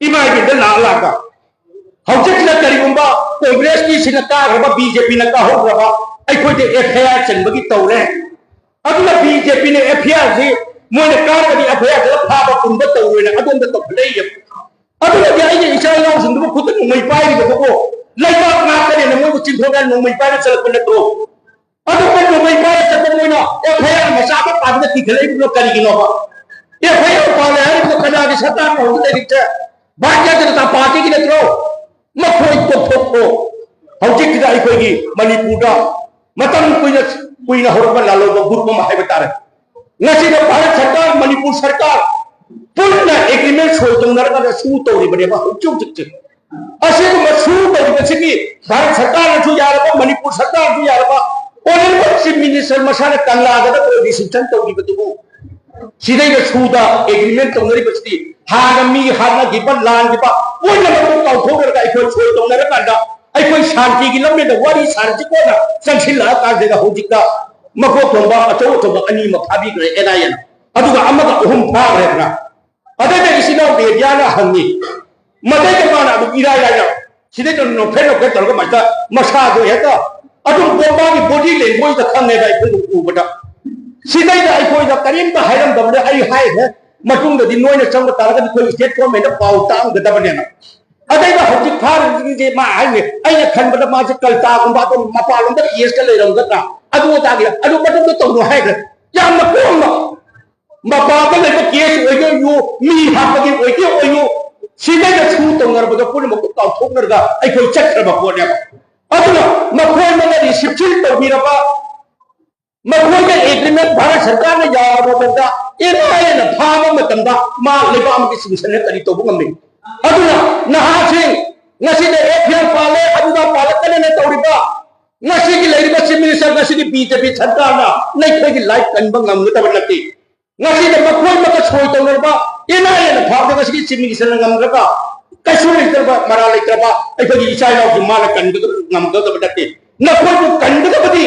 ꯏꯃꯥ ꯏꯕꯦꯟꯗ ꯂꯥꯛ ꯂꯥꯛꯄ ꯍꯧꯖꯤꯛꯁꯤꯅ ꯀꯔꯤꯒꯨꯝꯕ ꯀꯣꯡꯒ꯭ꯔꯦꯁꯀꯤ ꯁꯤꯅ ꯀꯥꯈ꯭ꯔꯕ ꯕꯤ ꯖꯦ ꯄꯤꯅ ꯀꯥꯍꯧꯈ꯭ꯔꯕ ꯑꯩꯈꯣꯏꯗ ꯑꯦꯐ ꯑꯥꯏ ꯑꯥꯔ ꯆꯟꯕꯒꯤ ꯇꯧꯔꯦ꯫ ꯑꯗꯨꯅ ꯕꯤ ꯖꯦ ꯄꯤꯅ ꯑꯦꯐ ꯑꯥꯏ ꯑꯥꯔꯁꯤ ꯃꯣꯏꯅ ꯀꯥꯔꯒꯗꯤ ꯑꯦꯐ ꯑꯥꯏ ꯑꯥꯔꯗ ꯐꯥꯕ ꯄꯨꯟꯕ ꯇꯧꯔꯣꯏꯅ ꯑꯗꯣꯝꯗ ꯇꯧꯈꯠꯂꯛꯏ꯫ ꯑꯗꯨꯅꯗꯤ ꯑꯩꯅ ꯏꯆꯥ ꯏꯅꯥꯎꯁꯤꯡꯗꯨꯕꯨ ꯈꯨꯠꯇ ꯅꯣꯡꯃꯩ ꯄꯥꯏꯔꯤꯕꯀꯣ, ꯂꯩꯕꯥꯛ ꯉꯥꯛꯀꯅꯦꯅ ꯃꯣꯏꯕꯨ ꯆꯤꯡꯊꯣꯛꯅ ꯅꯣꯡꯃꯩ ꯄꯥꯏꯔ ꯆꯠꯂꯛꯄ ꯅꯠꯇ꯭ꯔꯣ? ꯑꯗꯨꯒ ꯅꯣꯡꯃꯩ ꯄꯥꯏꯔ ꯆꯠꯄ ꯃꯣꯏꯅ ꯑꯦꯐ ꯑꯥꯏ ꯑꯥꯔ ꯃꯆꯥ ꯑꯃ ꯄꯥꯟꯕꯗ ꯀꯤꯈꯠꯂꯛꯏꯕꯅꯣ ꯀꯔꯤꯒꯤꯅꯣꯕ? ꯑꯦꯐ ꯑꯥꯏ ꯑꯥꯔ ꯄꯥꯜꯂꯦ ꯍꯥꯏꯔꯤꯕ ꯀꯅꯥꯒꯤ ꯁꯔꯀꯥꯔꯅ ꯍꯧꯖꯤꯛ ꯂꯩꯔꯤꯕꯁꯦ? ꯚꯥꯔꯇꯤꯌ ꯖꯅꯇꯥ ꯄꯥꯔꯇꯤꯒꯤ ꯅꯠꯇ꯭ꯔꯣ? ꯃꯈꯣꯏ ꯇꯣꯛꯊꯣꯛꯈ꯭ꯔꯣ꯫ ꯍꯧꯖꯤꯛꯁꯤꯗ ꯑꯩꯈꯣꯏꯒꯤ ꯃꯅꯤꯄꯨꯔꯗ ꯃꯇꯝ ꯀꯨꯏꯅ, ꯀꯨꯏꯅ ꯍꯧꯔꯛꯄ ꯂꯥꯜꯍꯧꯕ ꯒ꯭ꯔꯨꯞ ꯑꯃ ꯍꯥꯏꯕ ꯇꯥꯔꯦ, ꯉꯁꯤꯗ ꯚꯥꯔꯠ ꯁꯔꯀꯥꯔ, ꯃꯅꯤꯄꯨꯔ ꯁꯔꯀꯥꯔ ꯄꯨꯟꯅ ꯑꯦꯒ꯭ꯔꯤꯃꯦꯟ ꯁꯣꯏ ꯇꯧꯅꯔꯒ ꯁꯨ ꯇꯧꯔꯤꯕꯅꯦꯕ ꯍꯧꯖꯤꯛ ꯍꯧꯖꯤꯛꯁꯦ꯫ ꯑꯁꯤꯒꯨꯝꯕ ꯁꯨ ꯇꯧꯔꯤꯕꯁꯤꯒꯤ ꯚꯥꯔꯠ ꯁꯔꯀꯥꯔꯅꯁꯨ ꯌꯥꯔꯕ, ꯃꯅꯤꯄꯨꯔ ꯁꯔꯀꯥꯔꯅꯁꯨ ꯌꯥꯔꯕ, ꯑꯣꯅꯔꯦꯕꯜ ꯆꯤꯐ ꯃꯤꯅꯤꯁꯇꯔ ꯃꯁꯥꯅ ꯀꯪꯂꯥꯗ ꯔꯤꯁꯤꯞꯁꯟ ꯇꯧꯈꯤꯕꯗꯨꯕꯨ ꯁꯤꯗꯩꯗ ꯁꯨꯗ ꯑꯦꯒ꯭ꯔꯤꯃꯦꯟ ꯇꯧꯅꯔꯤꯕꯁꯤꯗꯤ ꯍꯥꯟꯅ ꯃꯤ ꯍꯥꯠꯅꯈꯤꯕ, ꯂꯥꯟꯈꯤꯕ ꯄꯨꯝꯅꯃꯛꯇꯨ ꯀꯥꯎꯊꯣꯛꯅꯔꯒ ꯑꯩꯈꯣꯏ ꯁꯣꯏ ꯇꯧꯅꯔꯀꯥꯟꯗ ꯑꯩꯈꯣꯏ ꯁꯥꯟꯇꯤꯒꯤ ꯂꯝꯕꯤꯗ ꯋꯥꯔꯤ ꯁꯥꯟꯅꯁꯤ ꯀꯣꯟꯅ ꯆꯪꯁꯤꯜꯂꯛꯑꯀꯥꯟꯁꯤꯗ ꯍꯧꯖꯤꯛꯇ ꯃꯀꯣꯛ ꯊꯣꯡꯕ ꯑꯆꯧ ꯑꯆꯧꯕ ꯑꯅꯤꯃꯛ ꯐꯥꯕꯤꯈ꯭ꯔꯦ ꯑꯦꯟ ꯑꯥꯏ ꯑꯦꯅ꯫ ꯑꯗꯨꯒ ꯑꯃꯒ ꯑꯍꯨꯝ ꯐꯥꯈ꯭ꯔꯦꯗꯅ꯫ ꯑꯗꯩꯗ ꯏꯆꯤꯟ ꯏꯅꯥꯎ ꯃꯦꯗꯤꯌꯥꯅ ꯍꯪꯉꯤ, ꯃꯗꯩꯗ ꯃꯥꯅ ꯑꯗꯨꯝ ꯏꯔꯥꯏ ꯂꯥꯏꯅ ꯁꯤꯗꯩꯗ ꯅꯣꯛꯐꯦꯠ ꯅꯣꯛꯐꯦꯠ ꯇꯧꯔꯒ ꯃꯁꯥ, ꯃꯁꯥꯗꯣ ꯍꯦꯛꯇ ꯑꯗꯨꯝ ꯕꯣꯝꯕꯥꯒꯤ ꯕꯣꯗꯤ ꯂꯦꯡꯒ꯭ꯋꯦꯖꯇ ꯈꯪꯉꯦꯕ ꯑꯩꯈꯣꯏꯅ ꯎꯕꯗ꯫ ꯁꯤꯗꯩꯗ ꯑꯩꯈꯣꯏꯗ ꯀꯔꯤꯝꯇ ꯍꯥꯏꯔꯝꯗꯕꯅꯦ꯫ ꯑꯩ ꯍꯥꯏꯈ꯭ꯔꯦ, ꯃꯇꯨꯡꯗꯗꯤ ꯅꯣꯏꯅ ꯆꯪꯕ ꯇꯥꯔꯒꯗꯤ ꯑꯩꯈꯣꯏ ꯁ꯭ꯇꯦꯠ ꯒꯣꯔꯃꯦꯟꯗ ꯄꯥꯎ ꯇꯥꯛꯑꯝꯒꯗꯕꯅꯦꯅ꯫ ꯑꯗꯩꯗ ꯍꯧꯖꯤꯛ ꯐꯥꯔꯤꯕꯁꯤꯡꯁꯦ ꯃꯥ ꯍꯥꯏꯅꯦ, ꯑꯩꯅ ꯈꯟꯕꯗ ꯃꯥꯁꯦ ꯀꯜꯇꯥꯒꯨꯝꯕ ꯑꯗꯨꯝ ꯃꯄꯥꯟꯂꯣꯝꯗ ꯀꯦꯁꯀ ꯂꯩꯔꯝꯒꯗ꯭ꯔꯥ, ꯑꯗꯨ ꯑꯗꯥꯒꯤ ꯑꯗꯨ ꯃꯇꯨꯡꯗ ꯇꯧꯅꯨ ꯍꯥꯏꯈ꯭ꯔꯦ꯫ ꯌꯥꯝꯅ ꯀꯣꯝꯅ ꯃꯄꯥꯟꯗ ꯂꯩꯕ ꯀꯦꯁ ꯑꯣꯏꯒꯦ ꯑꯣꯏꯌꯨ, ꯃꯤ ꯍꯥꯠꯄꯒꯤ ꯑꯣꯏꯒꯦ ꯑꯣꯏꯌꯨ, ꯁꯤꯗꯩꯗ ꯁꯨ ꯇꯧꯅꯔꯕꯗꯣ ꯄꯨꯝꯅꯃꯛꯇꯨ ꯀꯥꯎꯊꯣꯛꯅꯔꯒ ꯑꯩꯈꯣꯏ ꯆꯠꯈ꯭ꯔꯕ ꯄꯣꯠꯅꯦꯕ꯫ ꯑꯗꯨꯅ ꯃꯈꯣꯏ ꯑꯃꯅ ꯔꯤꯁꯤꯞꯁꯟ ꯇꯧꯕꯤꯔꯕ, ꯃꯈꯣꯏꯒ ꯑꯦꯒ꯭ꯔꯤꯃꯦꯟ ꯚꯥꯔꯠ ꯁꯔꯀꯥꯔꯅ ꯌꯥꯔꯕ ꯃꯇꯝꯗ ꯑꯦꯟ ꯑꯥꯏ ꯑꯦꯅ ꯐꯥꯕ ꯃꯇꯝꯗ ꯃꯥ ꯂꯩꯕꯥꯛ ꯑꯃꯒꯤ ꯁꯤꯇꯤꯖꯟꯅ ꯀꯔꯤ ꯇꯧꯕ ꯉꯝꯃꯤ? ꯑꯗꯨꯅ ꯅꯍꯥꯁꯤꯡ ꯉꯁꯤꯗ ꯑꯦꯐ ꯑꯥꯏ ꯑꯥꯔ ꯄꯥꯜꯂꯦ, ꯑꯗꯨꯗ ꯄꯥꯜꯂꯛꯀꯅꯦꯅ ꯇꯧꯔꯤꯕ ꯉꯁꯤꯒꯤ ꯂꯩꯔꯤꯕ ꯆꯤꯐ ꯃꯤꯅꯤꯁꯇꯔ, ꯉꯁꯤꯒꯤ ꯕꯤ ꯖꯦ ꯄꯤ ꯁꯔꯀꯥꯔꯅ ꯅꯈꯣꯏꯒꯤ ꯂꯥꯏꯐ ꯀꯟꯕ ꯉꯝꯒꯗꯕ ꯅꯠꯇꯦ꯫ ꯉꯁꯤꯗ ꯃꯈꯣꯏ ꯃꯈꯩ ꯁꯣꯏ ꯇꯧꯅꯔꯕ ꯑꯦꯟ ꯑꯥꯏ ꯑꯦꯅ ꯐꯥꯕꯗ ꯉꯁꯤꯒꯤ ꯆꯤꯐ ꯃꯤꯅꯤꯁꯇꯔꯅ ꯉꯝꯗ꯭ꯔꯕ, ꯀꯩꯁꯨ ꯂꯩꯇ꯭ꯔꯕ, ꯃꯔꯥꯜ ꯂꯩꯇ꯭ꯔꯕ ꯑꯩꯈꯣꯏꯒꯤ ꯏꯆꯥ ꯏꯅꯥꯎꯁꯤꯡ ꯃꯥꯅ ꯀꯟꯒꯗꯕ ꯉꯝꯒꯗꯕ ꯅꯠꯇꯦ꯫ ꯅꯈꯣꯏꯕꯨ ꯀꯟꯒꯗꯕꯗꯤ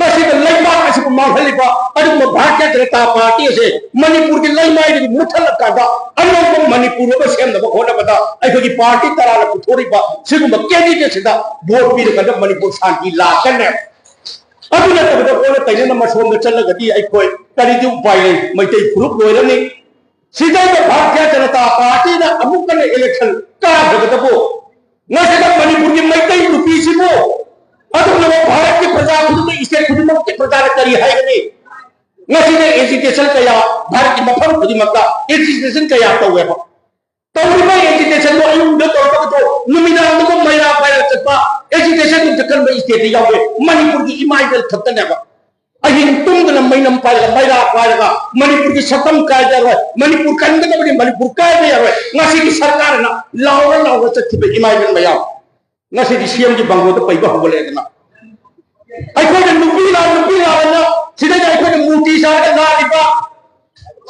ꯃꯁꯤꯗ ꯂꯩꯕꯥꯛ ꯑꯁꯤꯕꯨ ꯃꯥꯡꯍꯜꯂꯤꯕ ꯑꯗꯨꯒꯨꯝꯕ ꯚꯥꯔꯇꯤꯌ ꯖꯅꯇꯥ ꯄꯥꯔꯇꯤ ꯑꯁꯦ ꯃꯅꯤꯄꯨꯔꯒꯤ ꯂꯩꯃꯥꯏꯗꯒꯤ ꯃꯨꯠꯊꯠꯂꯀꯥꯟꯗ ꯑꯅꯧꯕ ꯃꯅꯤꯄꯨꯔ ꯑꯃ ꯁꯦꯝꯅꯕ ꯍꯣꯠꯅꯕꯗ ꯑꯩꯈꯣꯏꯒꯤ ꯄꯥꯔꯇꯤ ꯇꯔꯥꯅ ꯄꯨꯊꯣꯔꯛꯏꯕ ꯁꯤꯒꯨꯝꯕ ꯀꯦꯟꯗꯤꯗꯦꯠꯁꯤꯗ ꯚꯣꯠ ꯄꯤꯔꯀꯥꯟꯗ ꯃꯅꯤꯄꯨꯔ ꯁꯥꯟꯇꯤ ꯂꯥꯛꯀꯅꯤ꯫ ꯑꯗꯨ ꯅꯠꯇꯕꯗ ꯑꯣꯟꯅ ꯇꯩꯅꯅ ꯃꯁꯣꯝꯗ ꯆꯠꯂꯒꯗꯤ ꯑꯩꯈꯣꯏ ꯀꯔꯤꯗꯤ ꯎꯄꯥꯏ ꯂꯩ? ꯃꯩꯇꯩ ꯐꯨꯔꯨꯞ ꯂꯣꯏꯔꯅꯤ꯫ ꯁꯤꯗꯩꯗ ꯚꯥꯔꯇꯤꯌ ꯖꯅꯇꯥ ꯄꯥꯔꯇꯤꯅ ꯑꯃꯨꯛ ꯍꯟꯅ ꯏꯂꯦꯛꯁꯟ ꯀꯥꯗ꯭ꯔꯒꯗꯕꯨ, ꯉꯁꯤꯗ ꯃꯅꯤꯄꯨꯔꯒꯤ ꯃꯩꯇꯩ ꯅꯨꯄꯤꯁꯤꯕꯨ, ꯑꯗꯨꯒꯨꯝꯂꯕ ꯚꯥꯔꯠꯀꯤ ꯄ꯭ꯔꯖꯥ ꯈꯨꯗꯤꯡꯃꯛ, ꯏꯁꯇꯦꯠ ꯈꯨꯗꯤꯡꯃꯛꯀꯤ ꯄ꯭ꯔꯖꯥꯅ ꯀꯔꯤ ꯍꯥꯏꯒꯅꯤ? ꯉꯁꯤꯗ ꯑꯦꯖꯤꯇꯦꯁꯟ ꯀꯌꯥ, ꯚꯥꯔꯠꯀꯤ ꯃꯐꯝ ꯈꯨꯗꯤꯡꯃꯛꯇ ꯑꯦꯖꯤꯇꯦꯁꯟ ꯀꯌꯥ ꯇꯧꯋꯦꯕ꯫ ꯇꯧꯔꯤꯕ ꯑꯦꯖꯤꯇꯦꯁꯟꯗꯣ ꯑꯌꯨꯛꯗ ꯇꯧꯔꯒꯗꯣ ꯅꯨꯃꯤꯗꯥꯡꯗꯨꯒ ꯃꯩꯔꯥ ꯄꯥꯏꯔꯒ ꯆꯠꯄ ꯑꯦꯖꯤꯇꯦꯁꯟꯗꯨ ꯀꯟꯕ ꯏꯁꯇꯦꯠꯇ ꯌꯥꯎꯋꯦ꯫ ꯃꯅꯤꯄꯨꯔꯒꯤ ꯏꯃꯥ ꯏꯕꯦꯜ ꯈꯛꯇꯅꯦꯕ꯫ ꯑꯍꯤꯡ ꯇꯨꯝꯗꯅ ꯃꯩꯅꯝ ꯄꯥꯏꯔꯒ, ꯃꯩꯔꯥ ꯄꯥꯏꯔꯒ ꯃꯅꯤꯄꯨꯔꯒꯤ ꯁꯛꯇꯝ ꯀꯥꯏꯕ ꯌꯥꯔꯣꯏ, ꯃꯅꯤꯄꯨꯔ ꯀꯟꯒꯗꯕꯅꯤ, ꯃꯅꯤꯄꯨꯔ ꯀꯥꯏꯕ ꯌꯥꯔꯣꯏ꯫ ꯉꯁꯤꯒꯤ ꯁꯔꯀꯥꯔꯅ ꯂꯥꯎꯔ ꯂꯥꯎꯔ ꯆꯠꯈꯤꯕ ꯏꯃꯥ ꯏꯕꯦꯜ ꯃꯌꯥꯝ, ꯉꯁꯤꯗꯤ ꯁꯤ ꯑꯦꯝꯒꯤ ꯕꯪꯒ꯭ꯂꯣꯗ ꯄꯩꯕ ꯍꯧꯒꯠꯂꯛꯑꯦꯗꯅ꯫ ꯑꯩꯈꯣꯏꯅ ꯅꯨꯄꯤ ꯂꯥꯟ, ꯅꯨꯄꯤ ꯂꯥꯟꯅ ꯁꯤꯗꯩꯗ ꯑꯩꯈꯣꯏꯅ ꯃꯨꯔꯇꯤ ꯁꯥꯔꯒ ꯂꯥꯜꯂꯤꯕ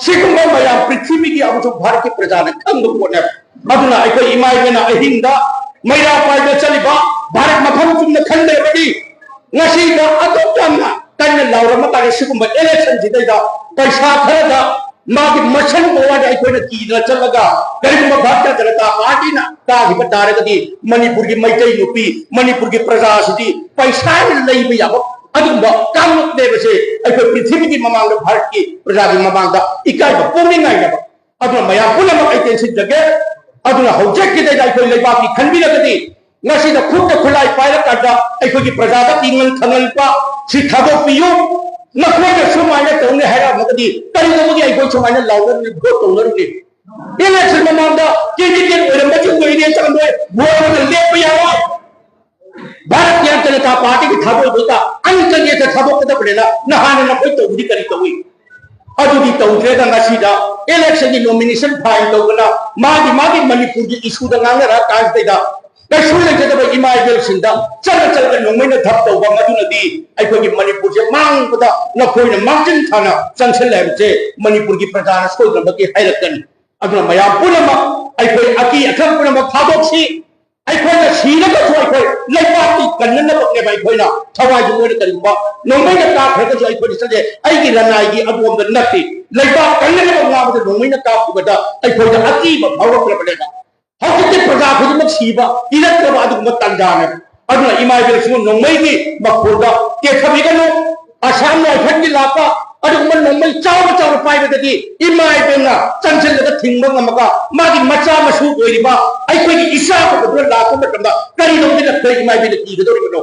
ꯁꯤꯒꯨꯝꯕ ꯃꯌꯥꯝ ꯄ꯭ꯔꯤꯊꯤꯕꯤꯒꯤ ꯑꯃꯁꯨꯡ ꯚꯥꯔꯠꯀꯤ ꯄ꯭ꯔꯖꯥꯅ ꯈꯪꯕ ꯄꯣꯠꯅꯦꯕ꯫ ꯑꯗꯨꯅ ꯑꯩꯈꯣꯏ ꯏꯃꯥ ꯏꯕꯦꯜꯅ ꯑꯍꯤꯡꯗ ꯃꯩꯔꯥ ꯄꯥꯏꯕ ꯆꯠꯂꯤꯕ ꯚꯥꯔꯠ ꯃꯐꯝ ꯆꯨꯝꯅ ꯈꯟꯗ꯭ꯔꯕꯗꯤ ꯉꯁꯤꯗ ꯑꯗꯨꯛ ꯌꯥꯝꯅ ꯀꯟꯅ ꯂꯥꯎꯔꯝꯕ ꯇꯥꯔꯦ꯫ ꯁꯤꯒꯨꯝꯕ ꯏꯂꯦꯛꯁꯟꯁꯤꯗꯩꯗ ꯄꯩꯁꯥ ꯈꯔꯗ ꯃꯥꯒꯤ ꯃꯁꯟ ꯃꯋꯥꯗ ꯑꯩꯈꯣꯏꯅ ꯀꯤꯗꯅ ꯆꯠꯂꯒ ꯀꯔꯤꯒꯨꯝꯕ ꯚꯥꯔꯇꯤꯌ ꯖꯅꯇꯥ ꯄꯥꯔꯇꯤꯅ ꯀꯥꯈꯤꯕ ꯇꯥꯔꯒꯗꯤ ꯃꯅꯤꯄꯨꯔꯒꯤ ꯃꯩꯇꯩ ꯅꯨꯄꯤ, ꯃꯅꯤꯄꯨꯔꯒꯤ ꯄ꯭ꯔꯖꯥꯁꯤꯗꯤ ꯄꯩꯁꯥꯅ ꯂꯩꯕ ꯌꯥꯕ ꯑꯗꯨꯒꯨꯝꯕ ꯀꯥꯡꯂꯨꯞꯅꯦꯕꯁꯦ ꯑꯩꯈꯣꯏ ꯄ꯭ꯔꯤꯊꯤꯕꯤꯒꯤ ꯃꯃꯥꯡꯗ, ꯚꯥꯔꯠꯀꯤ ꯄ꯭ꯔꯖꯥꯒꯤ ꯃꯃꯥꯡꯗ ꯏꯀꯥꯏꯕ ꯄꯣꯛꯅꯤꯡꯉꯥꯏꯅꯦꯕ꯫ ꯑꯗꯨꯅ ꯃꯌꯥꯝ ꯄꯨꯝꯅꯃꯛ ꯑꯩ ꯇꯦꯟꯁꯤꯟꯖꯒꯦ꯫ ꯑꯗꯨꯅ ꯍꯧꯖꯤꯛꯀꯤꯗꯩꯗ ꯑꯩꯈꯣꯏ ꯂꯩꯕꯥꯛꯀꯤ ꯈꯟꯕꯤꯔꯒꯗꯤ ꯉꯁꯤꯗ ꯈꯨꯠꯇ ꯈꯨꯠꯂꯥꯏ ꯄꯥꯏꯔꯀꯥꯟꯗ ꯑꯩꯈꯣꯏꯒꯤ ꯄ꯭ꯔꯖꯥꯗ ꯀꯤꯡꯉꯜ ꯈꯪꯍꯟꯕ ꯁꯤ ꯊꯥꯗꯣꯛꯄꯤꯌꯨ꯫ ꯅꯈꯣꯏꯅ ꯁꯨꯃꯥꯏꯅ ꯇꯧꯅꯤ ꯍꯥꯏꯔꯛꯑꯝꯃꯒꯗꯤ ꯀꯔꯤꯗꯧꯕꯒꯤ ꯑꯩꯈꯣꯏ ꯁꯨꯃꯥꯏꯅ ꯂꯥꯎꯅꯔꯨꯅꯤ, ꯚꯣꯠ ꯇꯧꯅꯔꯨꯅꯤ? ꯏꯂꯦꯛꯁꯟ ꯃꯃꯥꯡꯗ ꯀꯦꯟꯗꯤꯗꯦꯠ ꯑꯣꯏꯔꯝꯕꯁꯤꯡꯗꯣ ꯏꯔꯦ ꯆꯪꯗꯣꯏ ꯚꯣꯠ ꯑꯣꯏꯅ ꯂꯦꯞꯄ ꯌꯥꯔꯣꯏ꯫ ꯚꯥꯔꯠꯀꯤ ꯖꯅꯇꯥ ꯄꯥꯔꯇꯤꯒꯤ ꯊꯥꯗꯣꯛꯄꯗ ꯑꯟꯀꯟꯗꯦꯗ ꯊꯥꯗꯣꯛꯀꯗꯕꯅꯤꯅ ꯅꯍꯥꯟꯅ ꯅꯈꯣꯏ ꯇꯧꯕꯗꯤ ꯀꯔꯤ ꯇꯧꯏ? ꯑꯗꯨꯗꯤ ꯇꯧꯗ꯭ꯔꯦꯗ꯫ ꯉꯁꯤꯗ ꯏꯂꯦꯛꯁꯟꯒꯤ ꯅꯣꯃꯤꯅꯦꯁꯟ ꯐꯥꯏꯜ ꯇꯧꯗꯅ ꯃꯥꯒꯤ ꯃꯥꯒꯤ ꯃꯅꯤꯄꯨꯔꯒꯤ ꯏꯁꯨꯗ ꯉꯥꯡꯅꯔꯛꯑ ꯀꯥꯟꯁꯤꯗꯩꯗ ꯀꯩꯁꯨ ꯂꯩꯖꯗꯕ ꯏꯃꯥ ꯏꯕꯦꯜꯁꯤꯡꯗ ꯆꯠꯂ ꯆꯠꯂꯒ ꯅꯣꯡꯃꯩꯅ ꯙꯞ ꯇꯧꯕ, ꯃꯗꯨꯅꯗꯤ ꯑꯩꯈꯣꯏꯒꯤ ꯃꯅꯤꯄꯨꯔꯁꯦ ꯃꯥꯡꯕꯗ ꯅꯈꯣꯏꯅ ꯃꯥꯡꯖꯤꯟ ꯊꯥꯅ ꯆꯪꯁꯤꯜꯂꯦ ꯍꯥꯏꯕꯁꯦ ꯃꯅꯤꯄꯨꯔꯒꯤ ꯄ꯭ꯔꯖꯥꯅ ꯁꯣꯏꯗꯅꯃꯛꯀꯤ ꯍꯥꯏꯔꯛꯀꯅꯤ꯫ ꯑꯗꯨꯅ ꯃꯌꯥꯝ ꯄꯨꯝꯅꯃꯛ ꯑꯩꯈꯣꯏ ꯑꯀꯤ ꯑꯈꯪ ꯄꯨꯝꯅꯃꯛ ꯊꯥꯗꯣꯛꯁꯤ꯫ ꯑꯩꯈꯣꯏꯅ ꯁꯤꯔꯒꯁꯨ ꯑꯩꯈꯣꯏ ꯂꯩꯕꯥꯛꯀꯤ ꯀꯟꯅꯅꯕꯅꯦꯕ ꯑꯩꯈꯣꯏꯅ ꯊꯋꯥꯏꯗꯨ ꯃꯣꯏꯅ ꯀꯔꯤꯒꯨꯝꯕ ꯅꯣꯡꯃꯩꯅ ꯀꯥꯞꯈ꯭ꯔꯒꯁꯨ ꯑꯩꯈꯣꯏꯅ ꯆꯠꯂꯦ꯫ ꯑꯩꯒꯤ ꯂꯅꯥꯏꯒꯤ ꯑꯗꯣꯝꯗ ꯅꯠꯇꯦ꯫ ꯂꯩꯕꯥꯛ ꯀꯟꯅꯅꯕ ꯉꯥꯡꯕꯗ ꯅꯣꯡꯃꯩꯅ ꯀꯥꯞꯈꯤꯕꯗ ꯑꯩꯈꯣꯏꯗ ꯑꯀꯤꯕ ꯐꯥꯎꯔꯛꯇ꯭ꯔꯕꯅꯦꯕ꯫ ꯍꯧꯖꯤꯛꯇꯤ ꯄ꯭ꯔꯖꯥ ꯈꯨꯗꯤꯡꯃꯛ ꯁꯤꯕ ꯏꯔꯛꯇ꯭ꯔꯕ ꯑꯗꯨꯒꯨꯝꯕ ꯇꯥꯟꯖꯥꯅꯦꯕ꯫ ꯑꯗꯨꯅ ꯏꯃꯥ ꯏꯕꯦꯜꯁꯤꯕꯨ ꯅꯣꯡꯃꯩꯒꯤ ꯃꯈꯣꯜꯗ ꯇꯦꯊꯕꯤꯒꯅꯨ꯫ ꯑꯁꯥꯝ ꯔꯥꯏꯐꯜꯒꯤ ꯂꯥꯛꯄ ꯑꯗꯨꯒꯨꯝꯕ ꯅꯣꯡꯃꯩ ꯆꯥꯎꯅ ꯆꯥꯎꯅ ꯄꯥꯏꯕꯗꯒꯤ ꯏꯃꯥ ꯏꯕꯦꯜꯅ ꯆꯪꯁꯤꯜꯂꯒ ꯊꯤꯡꯕ ꯉꯝꯃꯒ ꯃꯥꯒꯤ ꯃꯆꯥ ꯃꯁꯨ ꯑꯣꯏꯔꯤꯕ ꯑꯩꯈꯣꯏꯒꯤ ꯏꯆꯥ ꯄꯣꯛꯄꯗꯨꯅ ꯂꯥꯛꯄ ꯃꯇꯝꯗ ꯀꯔꯤꯗꯧꯗꯅ ꯑꯩꯈꯣꯏ ꯏꯃꯥ ꯏꯕꯦꯜꯅ ꯀꯤꯒꯗꯧꯔꯤꯕꯅꯣ?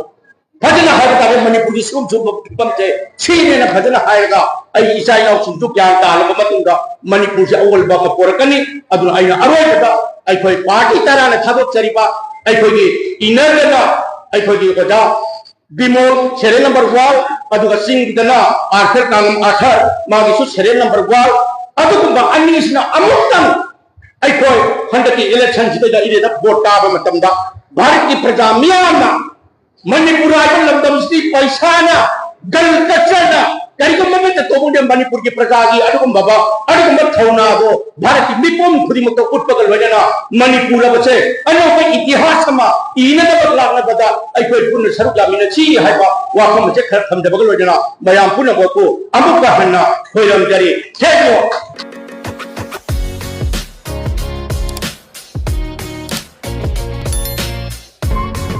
ꯐꯖꯅ ꯍꯥꯏꯕ ꯇꯥꯔꯦ, ꯃꯅꯤꯄꯨꯔꯒꯤ ꯁꯤꯒꯨꯝ ꯁꯤꯒꯨꯝꯕ ꯐꯤꯕꯝꯁꯦ ꯁꯤꯅꯦꯅ ꯐꯖꯅ ꯍꯥꯏꯔꯒ ꯑꯩ ꯏꯆꯥ ꯏꯅꯥꯎꯁꯤꯡꯁꯨ ꯒ꯭ꯌꯥꯟ ꯇꯥꯍꯜꯂꯕ ꯃꯇꯨꯡꯗ ꯃꯅꯤꯄꯨꯔꯁꯦ ꯑꯑꯣꯟꯕ ꯑꯃ ꯄꯨꯔꯛꯀꯅꯤ꯫ ꯑꯗꯨꯅ ꯑꯩꯅ ꯑꯔꯣꯏꯕꯗ ꯑꯩꯈꯣꯏ ꯄꯥꯔꯇꯤ ꯇꯔꯥꯅ ꯊꯥꯗꯣꯛꯆꯔꯤꯕ ꯑꯩꯈꯣꯏꯒꯤ ꯏꯟꯅꯔꯗꯅ ꯑꯩꯈꯣꯏꯒꯤ ꯑꯣꯖꯥ ꯕꯤꯃꯣꯜ serial number one, ꯑꯗꯨꯒ ꯆꯤꯡꯒꯤꯗꯅ ꯑꯥꯔꯊꯔ ꯀꯥꯡꯉꯝ ꯑꯥꯔꯊꯔ, ꯃꯥꯒꯤꯁꯨ serial number one꯫ ꯑꯗꯨꯒꯨꯝꯕ ꯑꯅꯤꯁꯤꯅ ꯑꯃꯨꯛꯇꯪ ꯑꯩꯈꯣꯏ ꯍꯟꯗꯛꯀꯤ election ꯁꯤꯗꯩꯗ ꯏꯔꯦꯗ vote ꯀꯥꯕ ꯃꯇꯝꯗ ꯚꯥꯔꯠꯀꯤ ꯄ꯭ꯔꯖꯥ ꯃꯤꯌꯥꯝꯅ ꯃꯅꯤꯄꯨꯔ ꯍꯥꯏꯕ ꯂꯝꯗꯝꯁꯤꯗꯤ ꯄꯩꯁꯥꯅ, ꯒꯜ ꯀꯆꯔꯅ, ꯀꯔꯤꯒꯨꯝꯕ ꯑꯃꯠꯇ ꯇꯧꯕ ꯉꯝꯗꯦ꯫ ꯃꯅꯤꯄꯨꯔꯒꯤ ꯄ꯭ꯔꯖꯥꯒꯤ ꯑꯗꯨꯒꯨꯝꯕ, ꯑꯗꯨꯒꯨꯝꯕ ꯊꯧꯅꯥꯗꯣ ꯚꯥꯔꯠꯀꯤ ꯃꯤꯄꯨꯝ ꯈꯨꯗꯤꯡꯃꯛꯇ ꯎꯠꯄꯒ ꯂꯣꯏꯅꯅ ꯃꯅꯤꯄꯨꯔ ꯑꯁꯦ ꯑꯅꯧꯕ ꯏꯇꯤꯍꯥꯁ ꯑꯃ ꯏꯅꯅꯕ ꯂꯥꯛꯅꯕꯗ ꯑꯩꯈꯣꯏ ꯄꯨꯟꯅ ꯁꯔꯨꯛ ꯌꯥꯃꯤꯟꯅꯁꯤ ꯍꯥꯏꯕ ꯋꯥꯐꯝ ꯑꯁꯦ ꯈꯔ ꯊꯝꯖꯕꯒ ꯂꯣꯏꯅꯅ ꯃꯌꯥꯝ ꯄꯨꯝꯅꯃꯛꯄꯨ ꯑꯃꯨꯛꯀ ꯍꯟꯅ ꯈꯣꯏꯔꯝꯖꯔꯤ꯫ Thank you꯫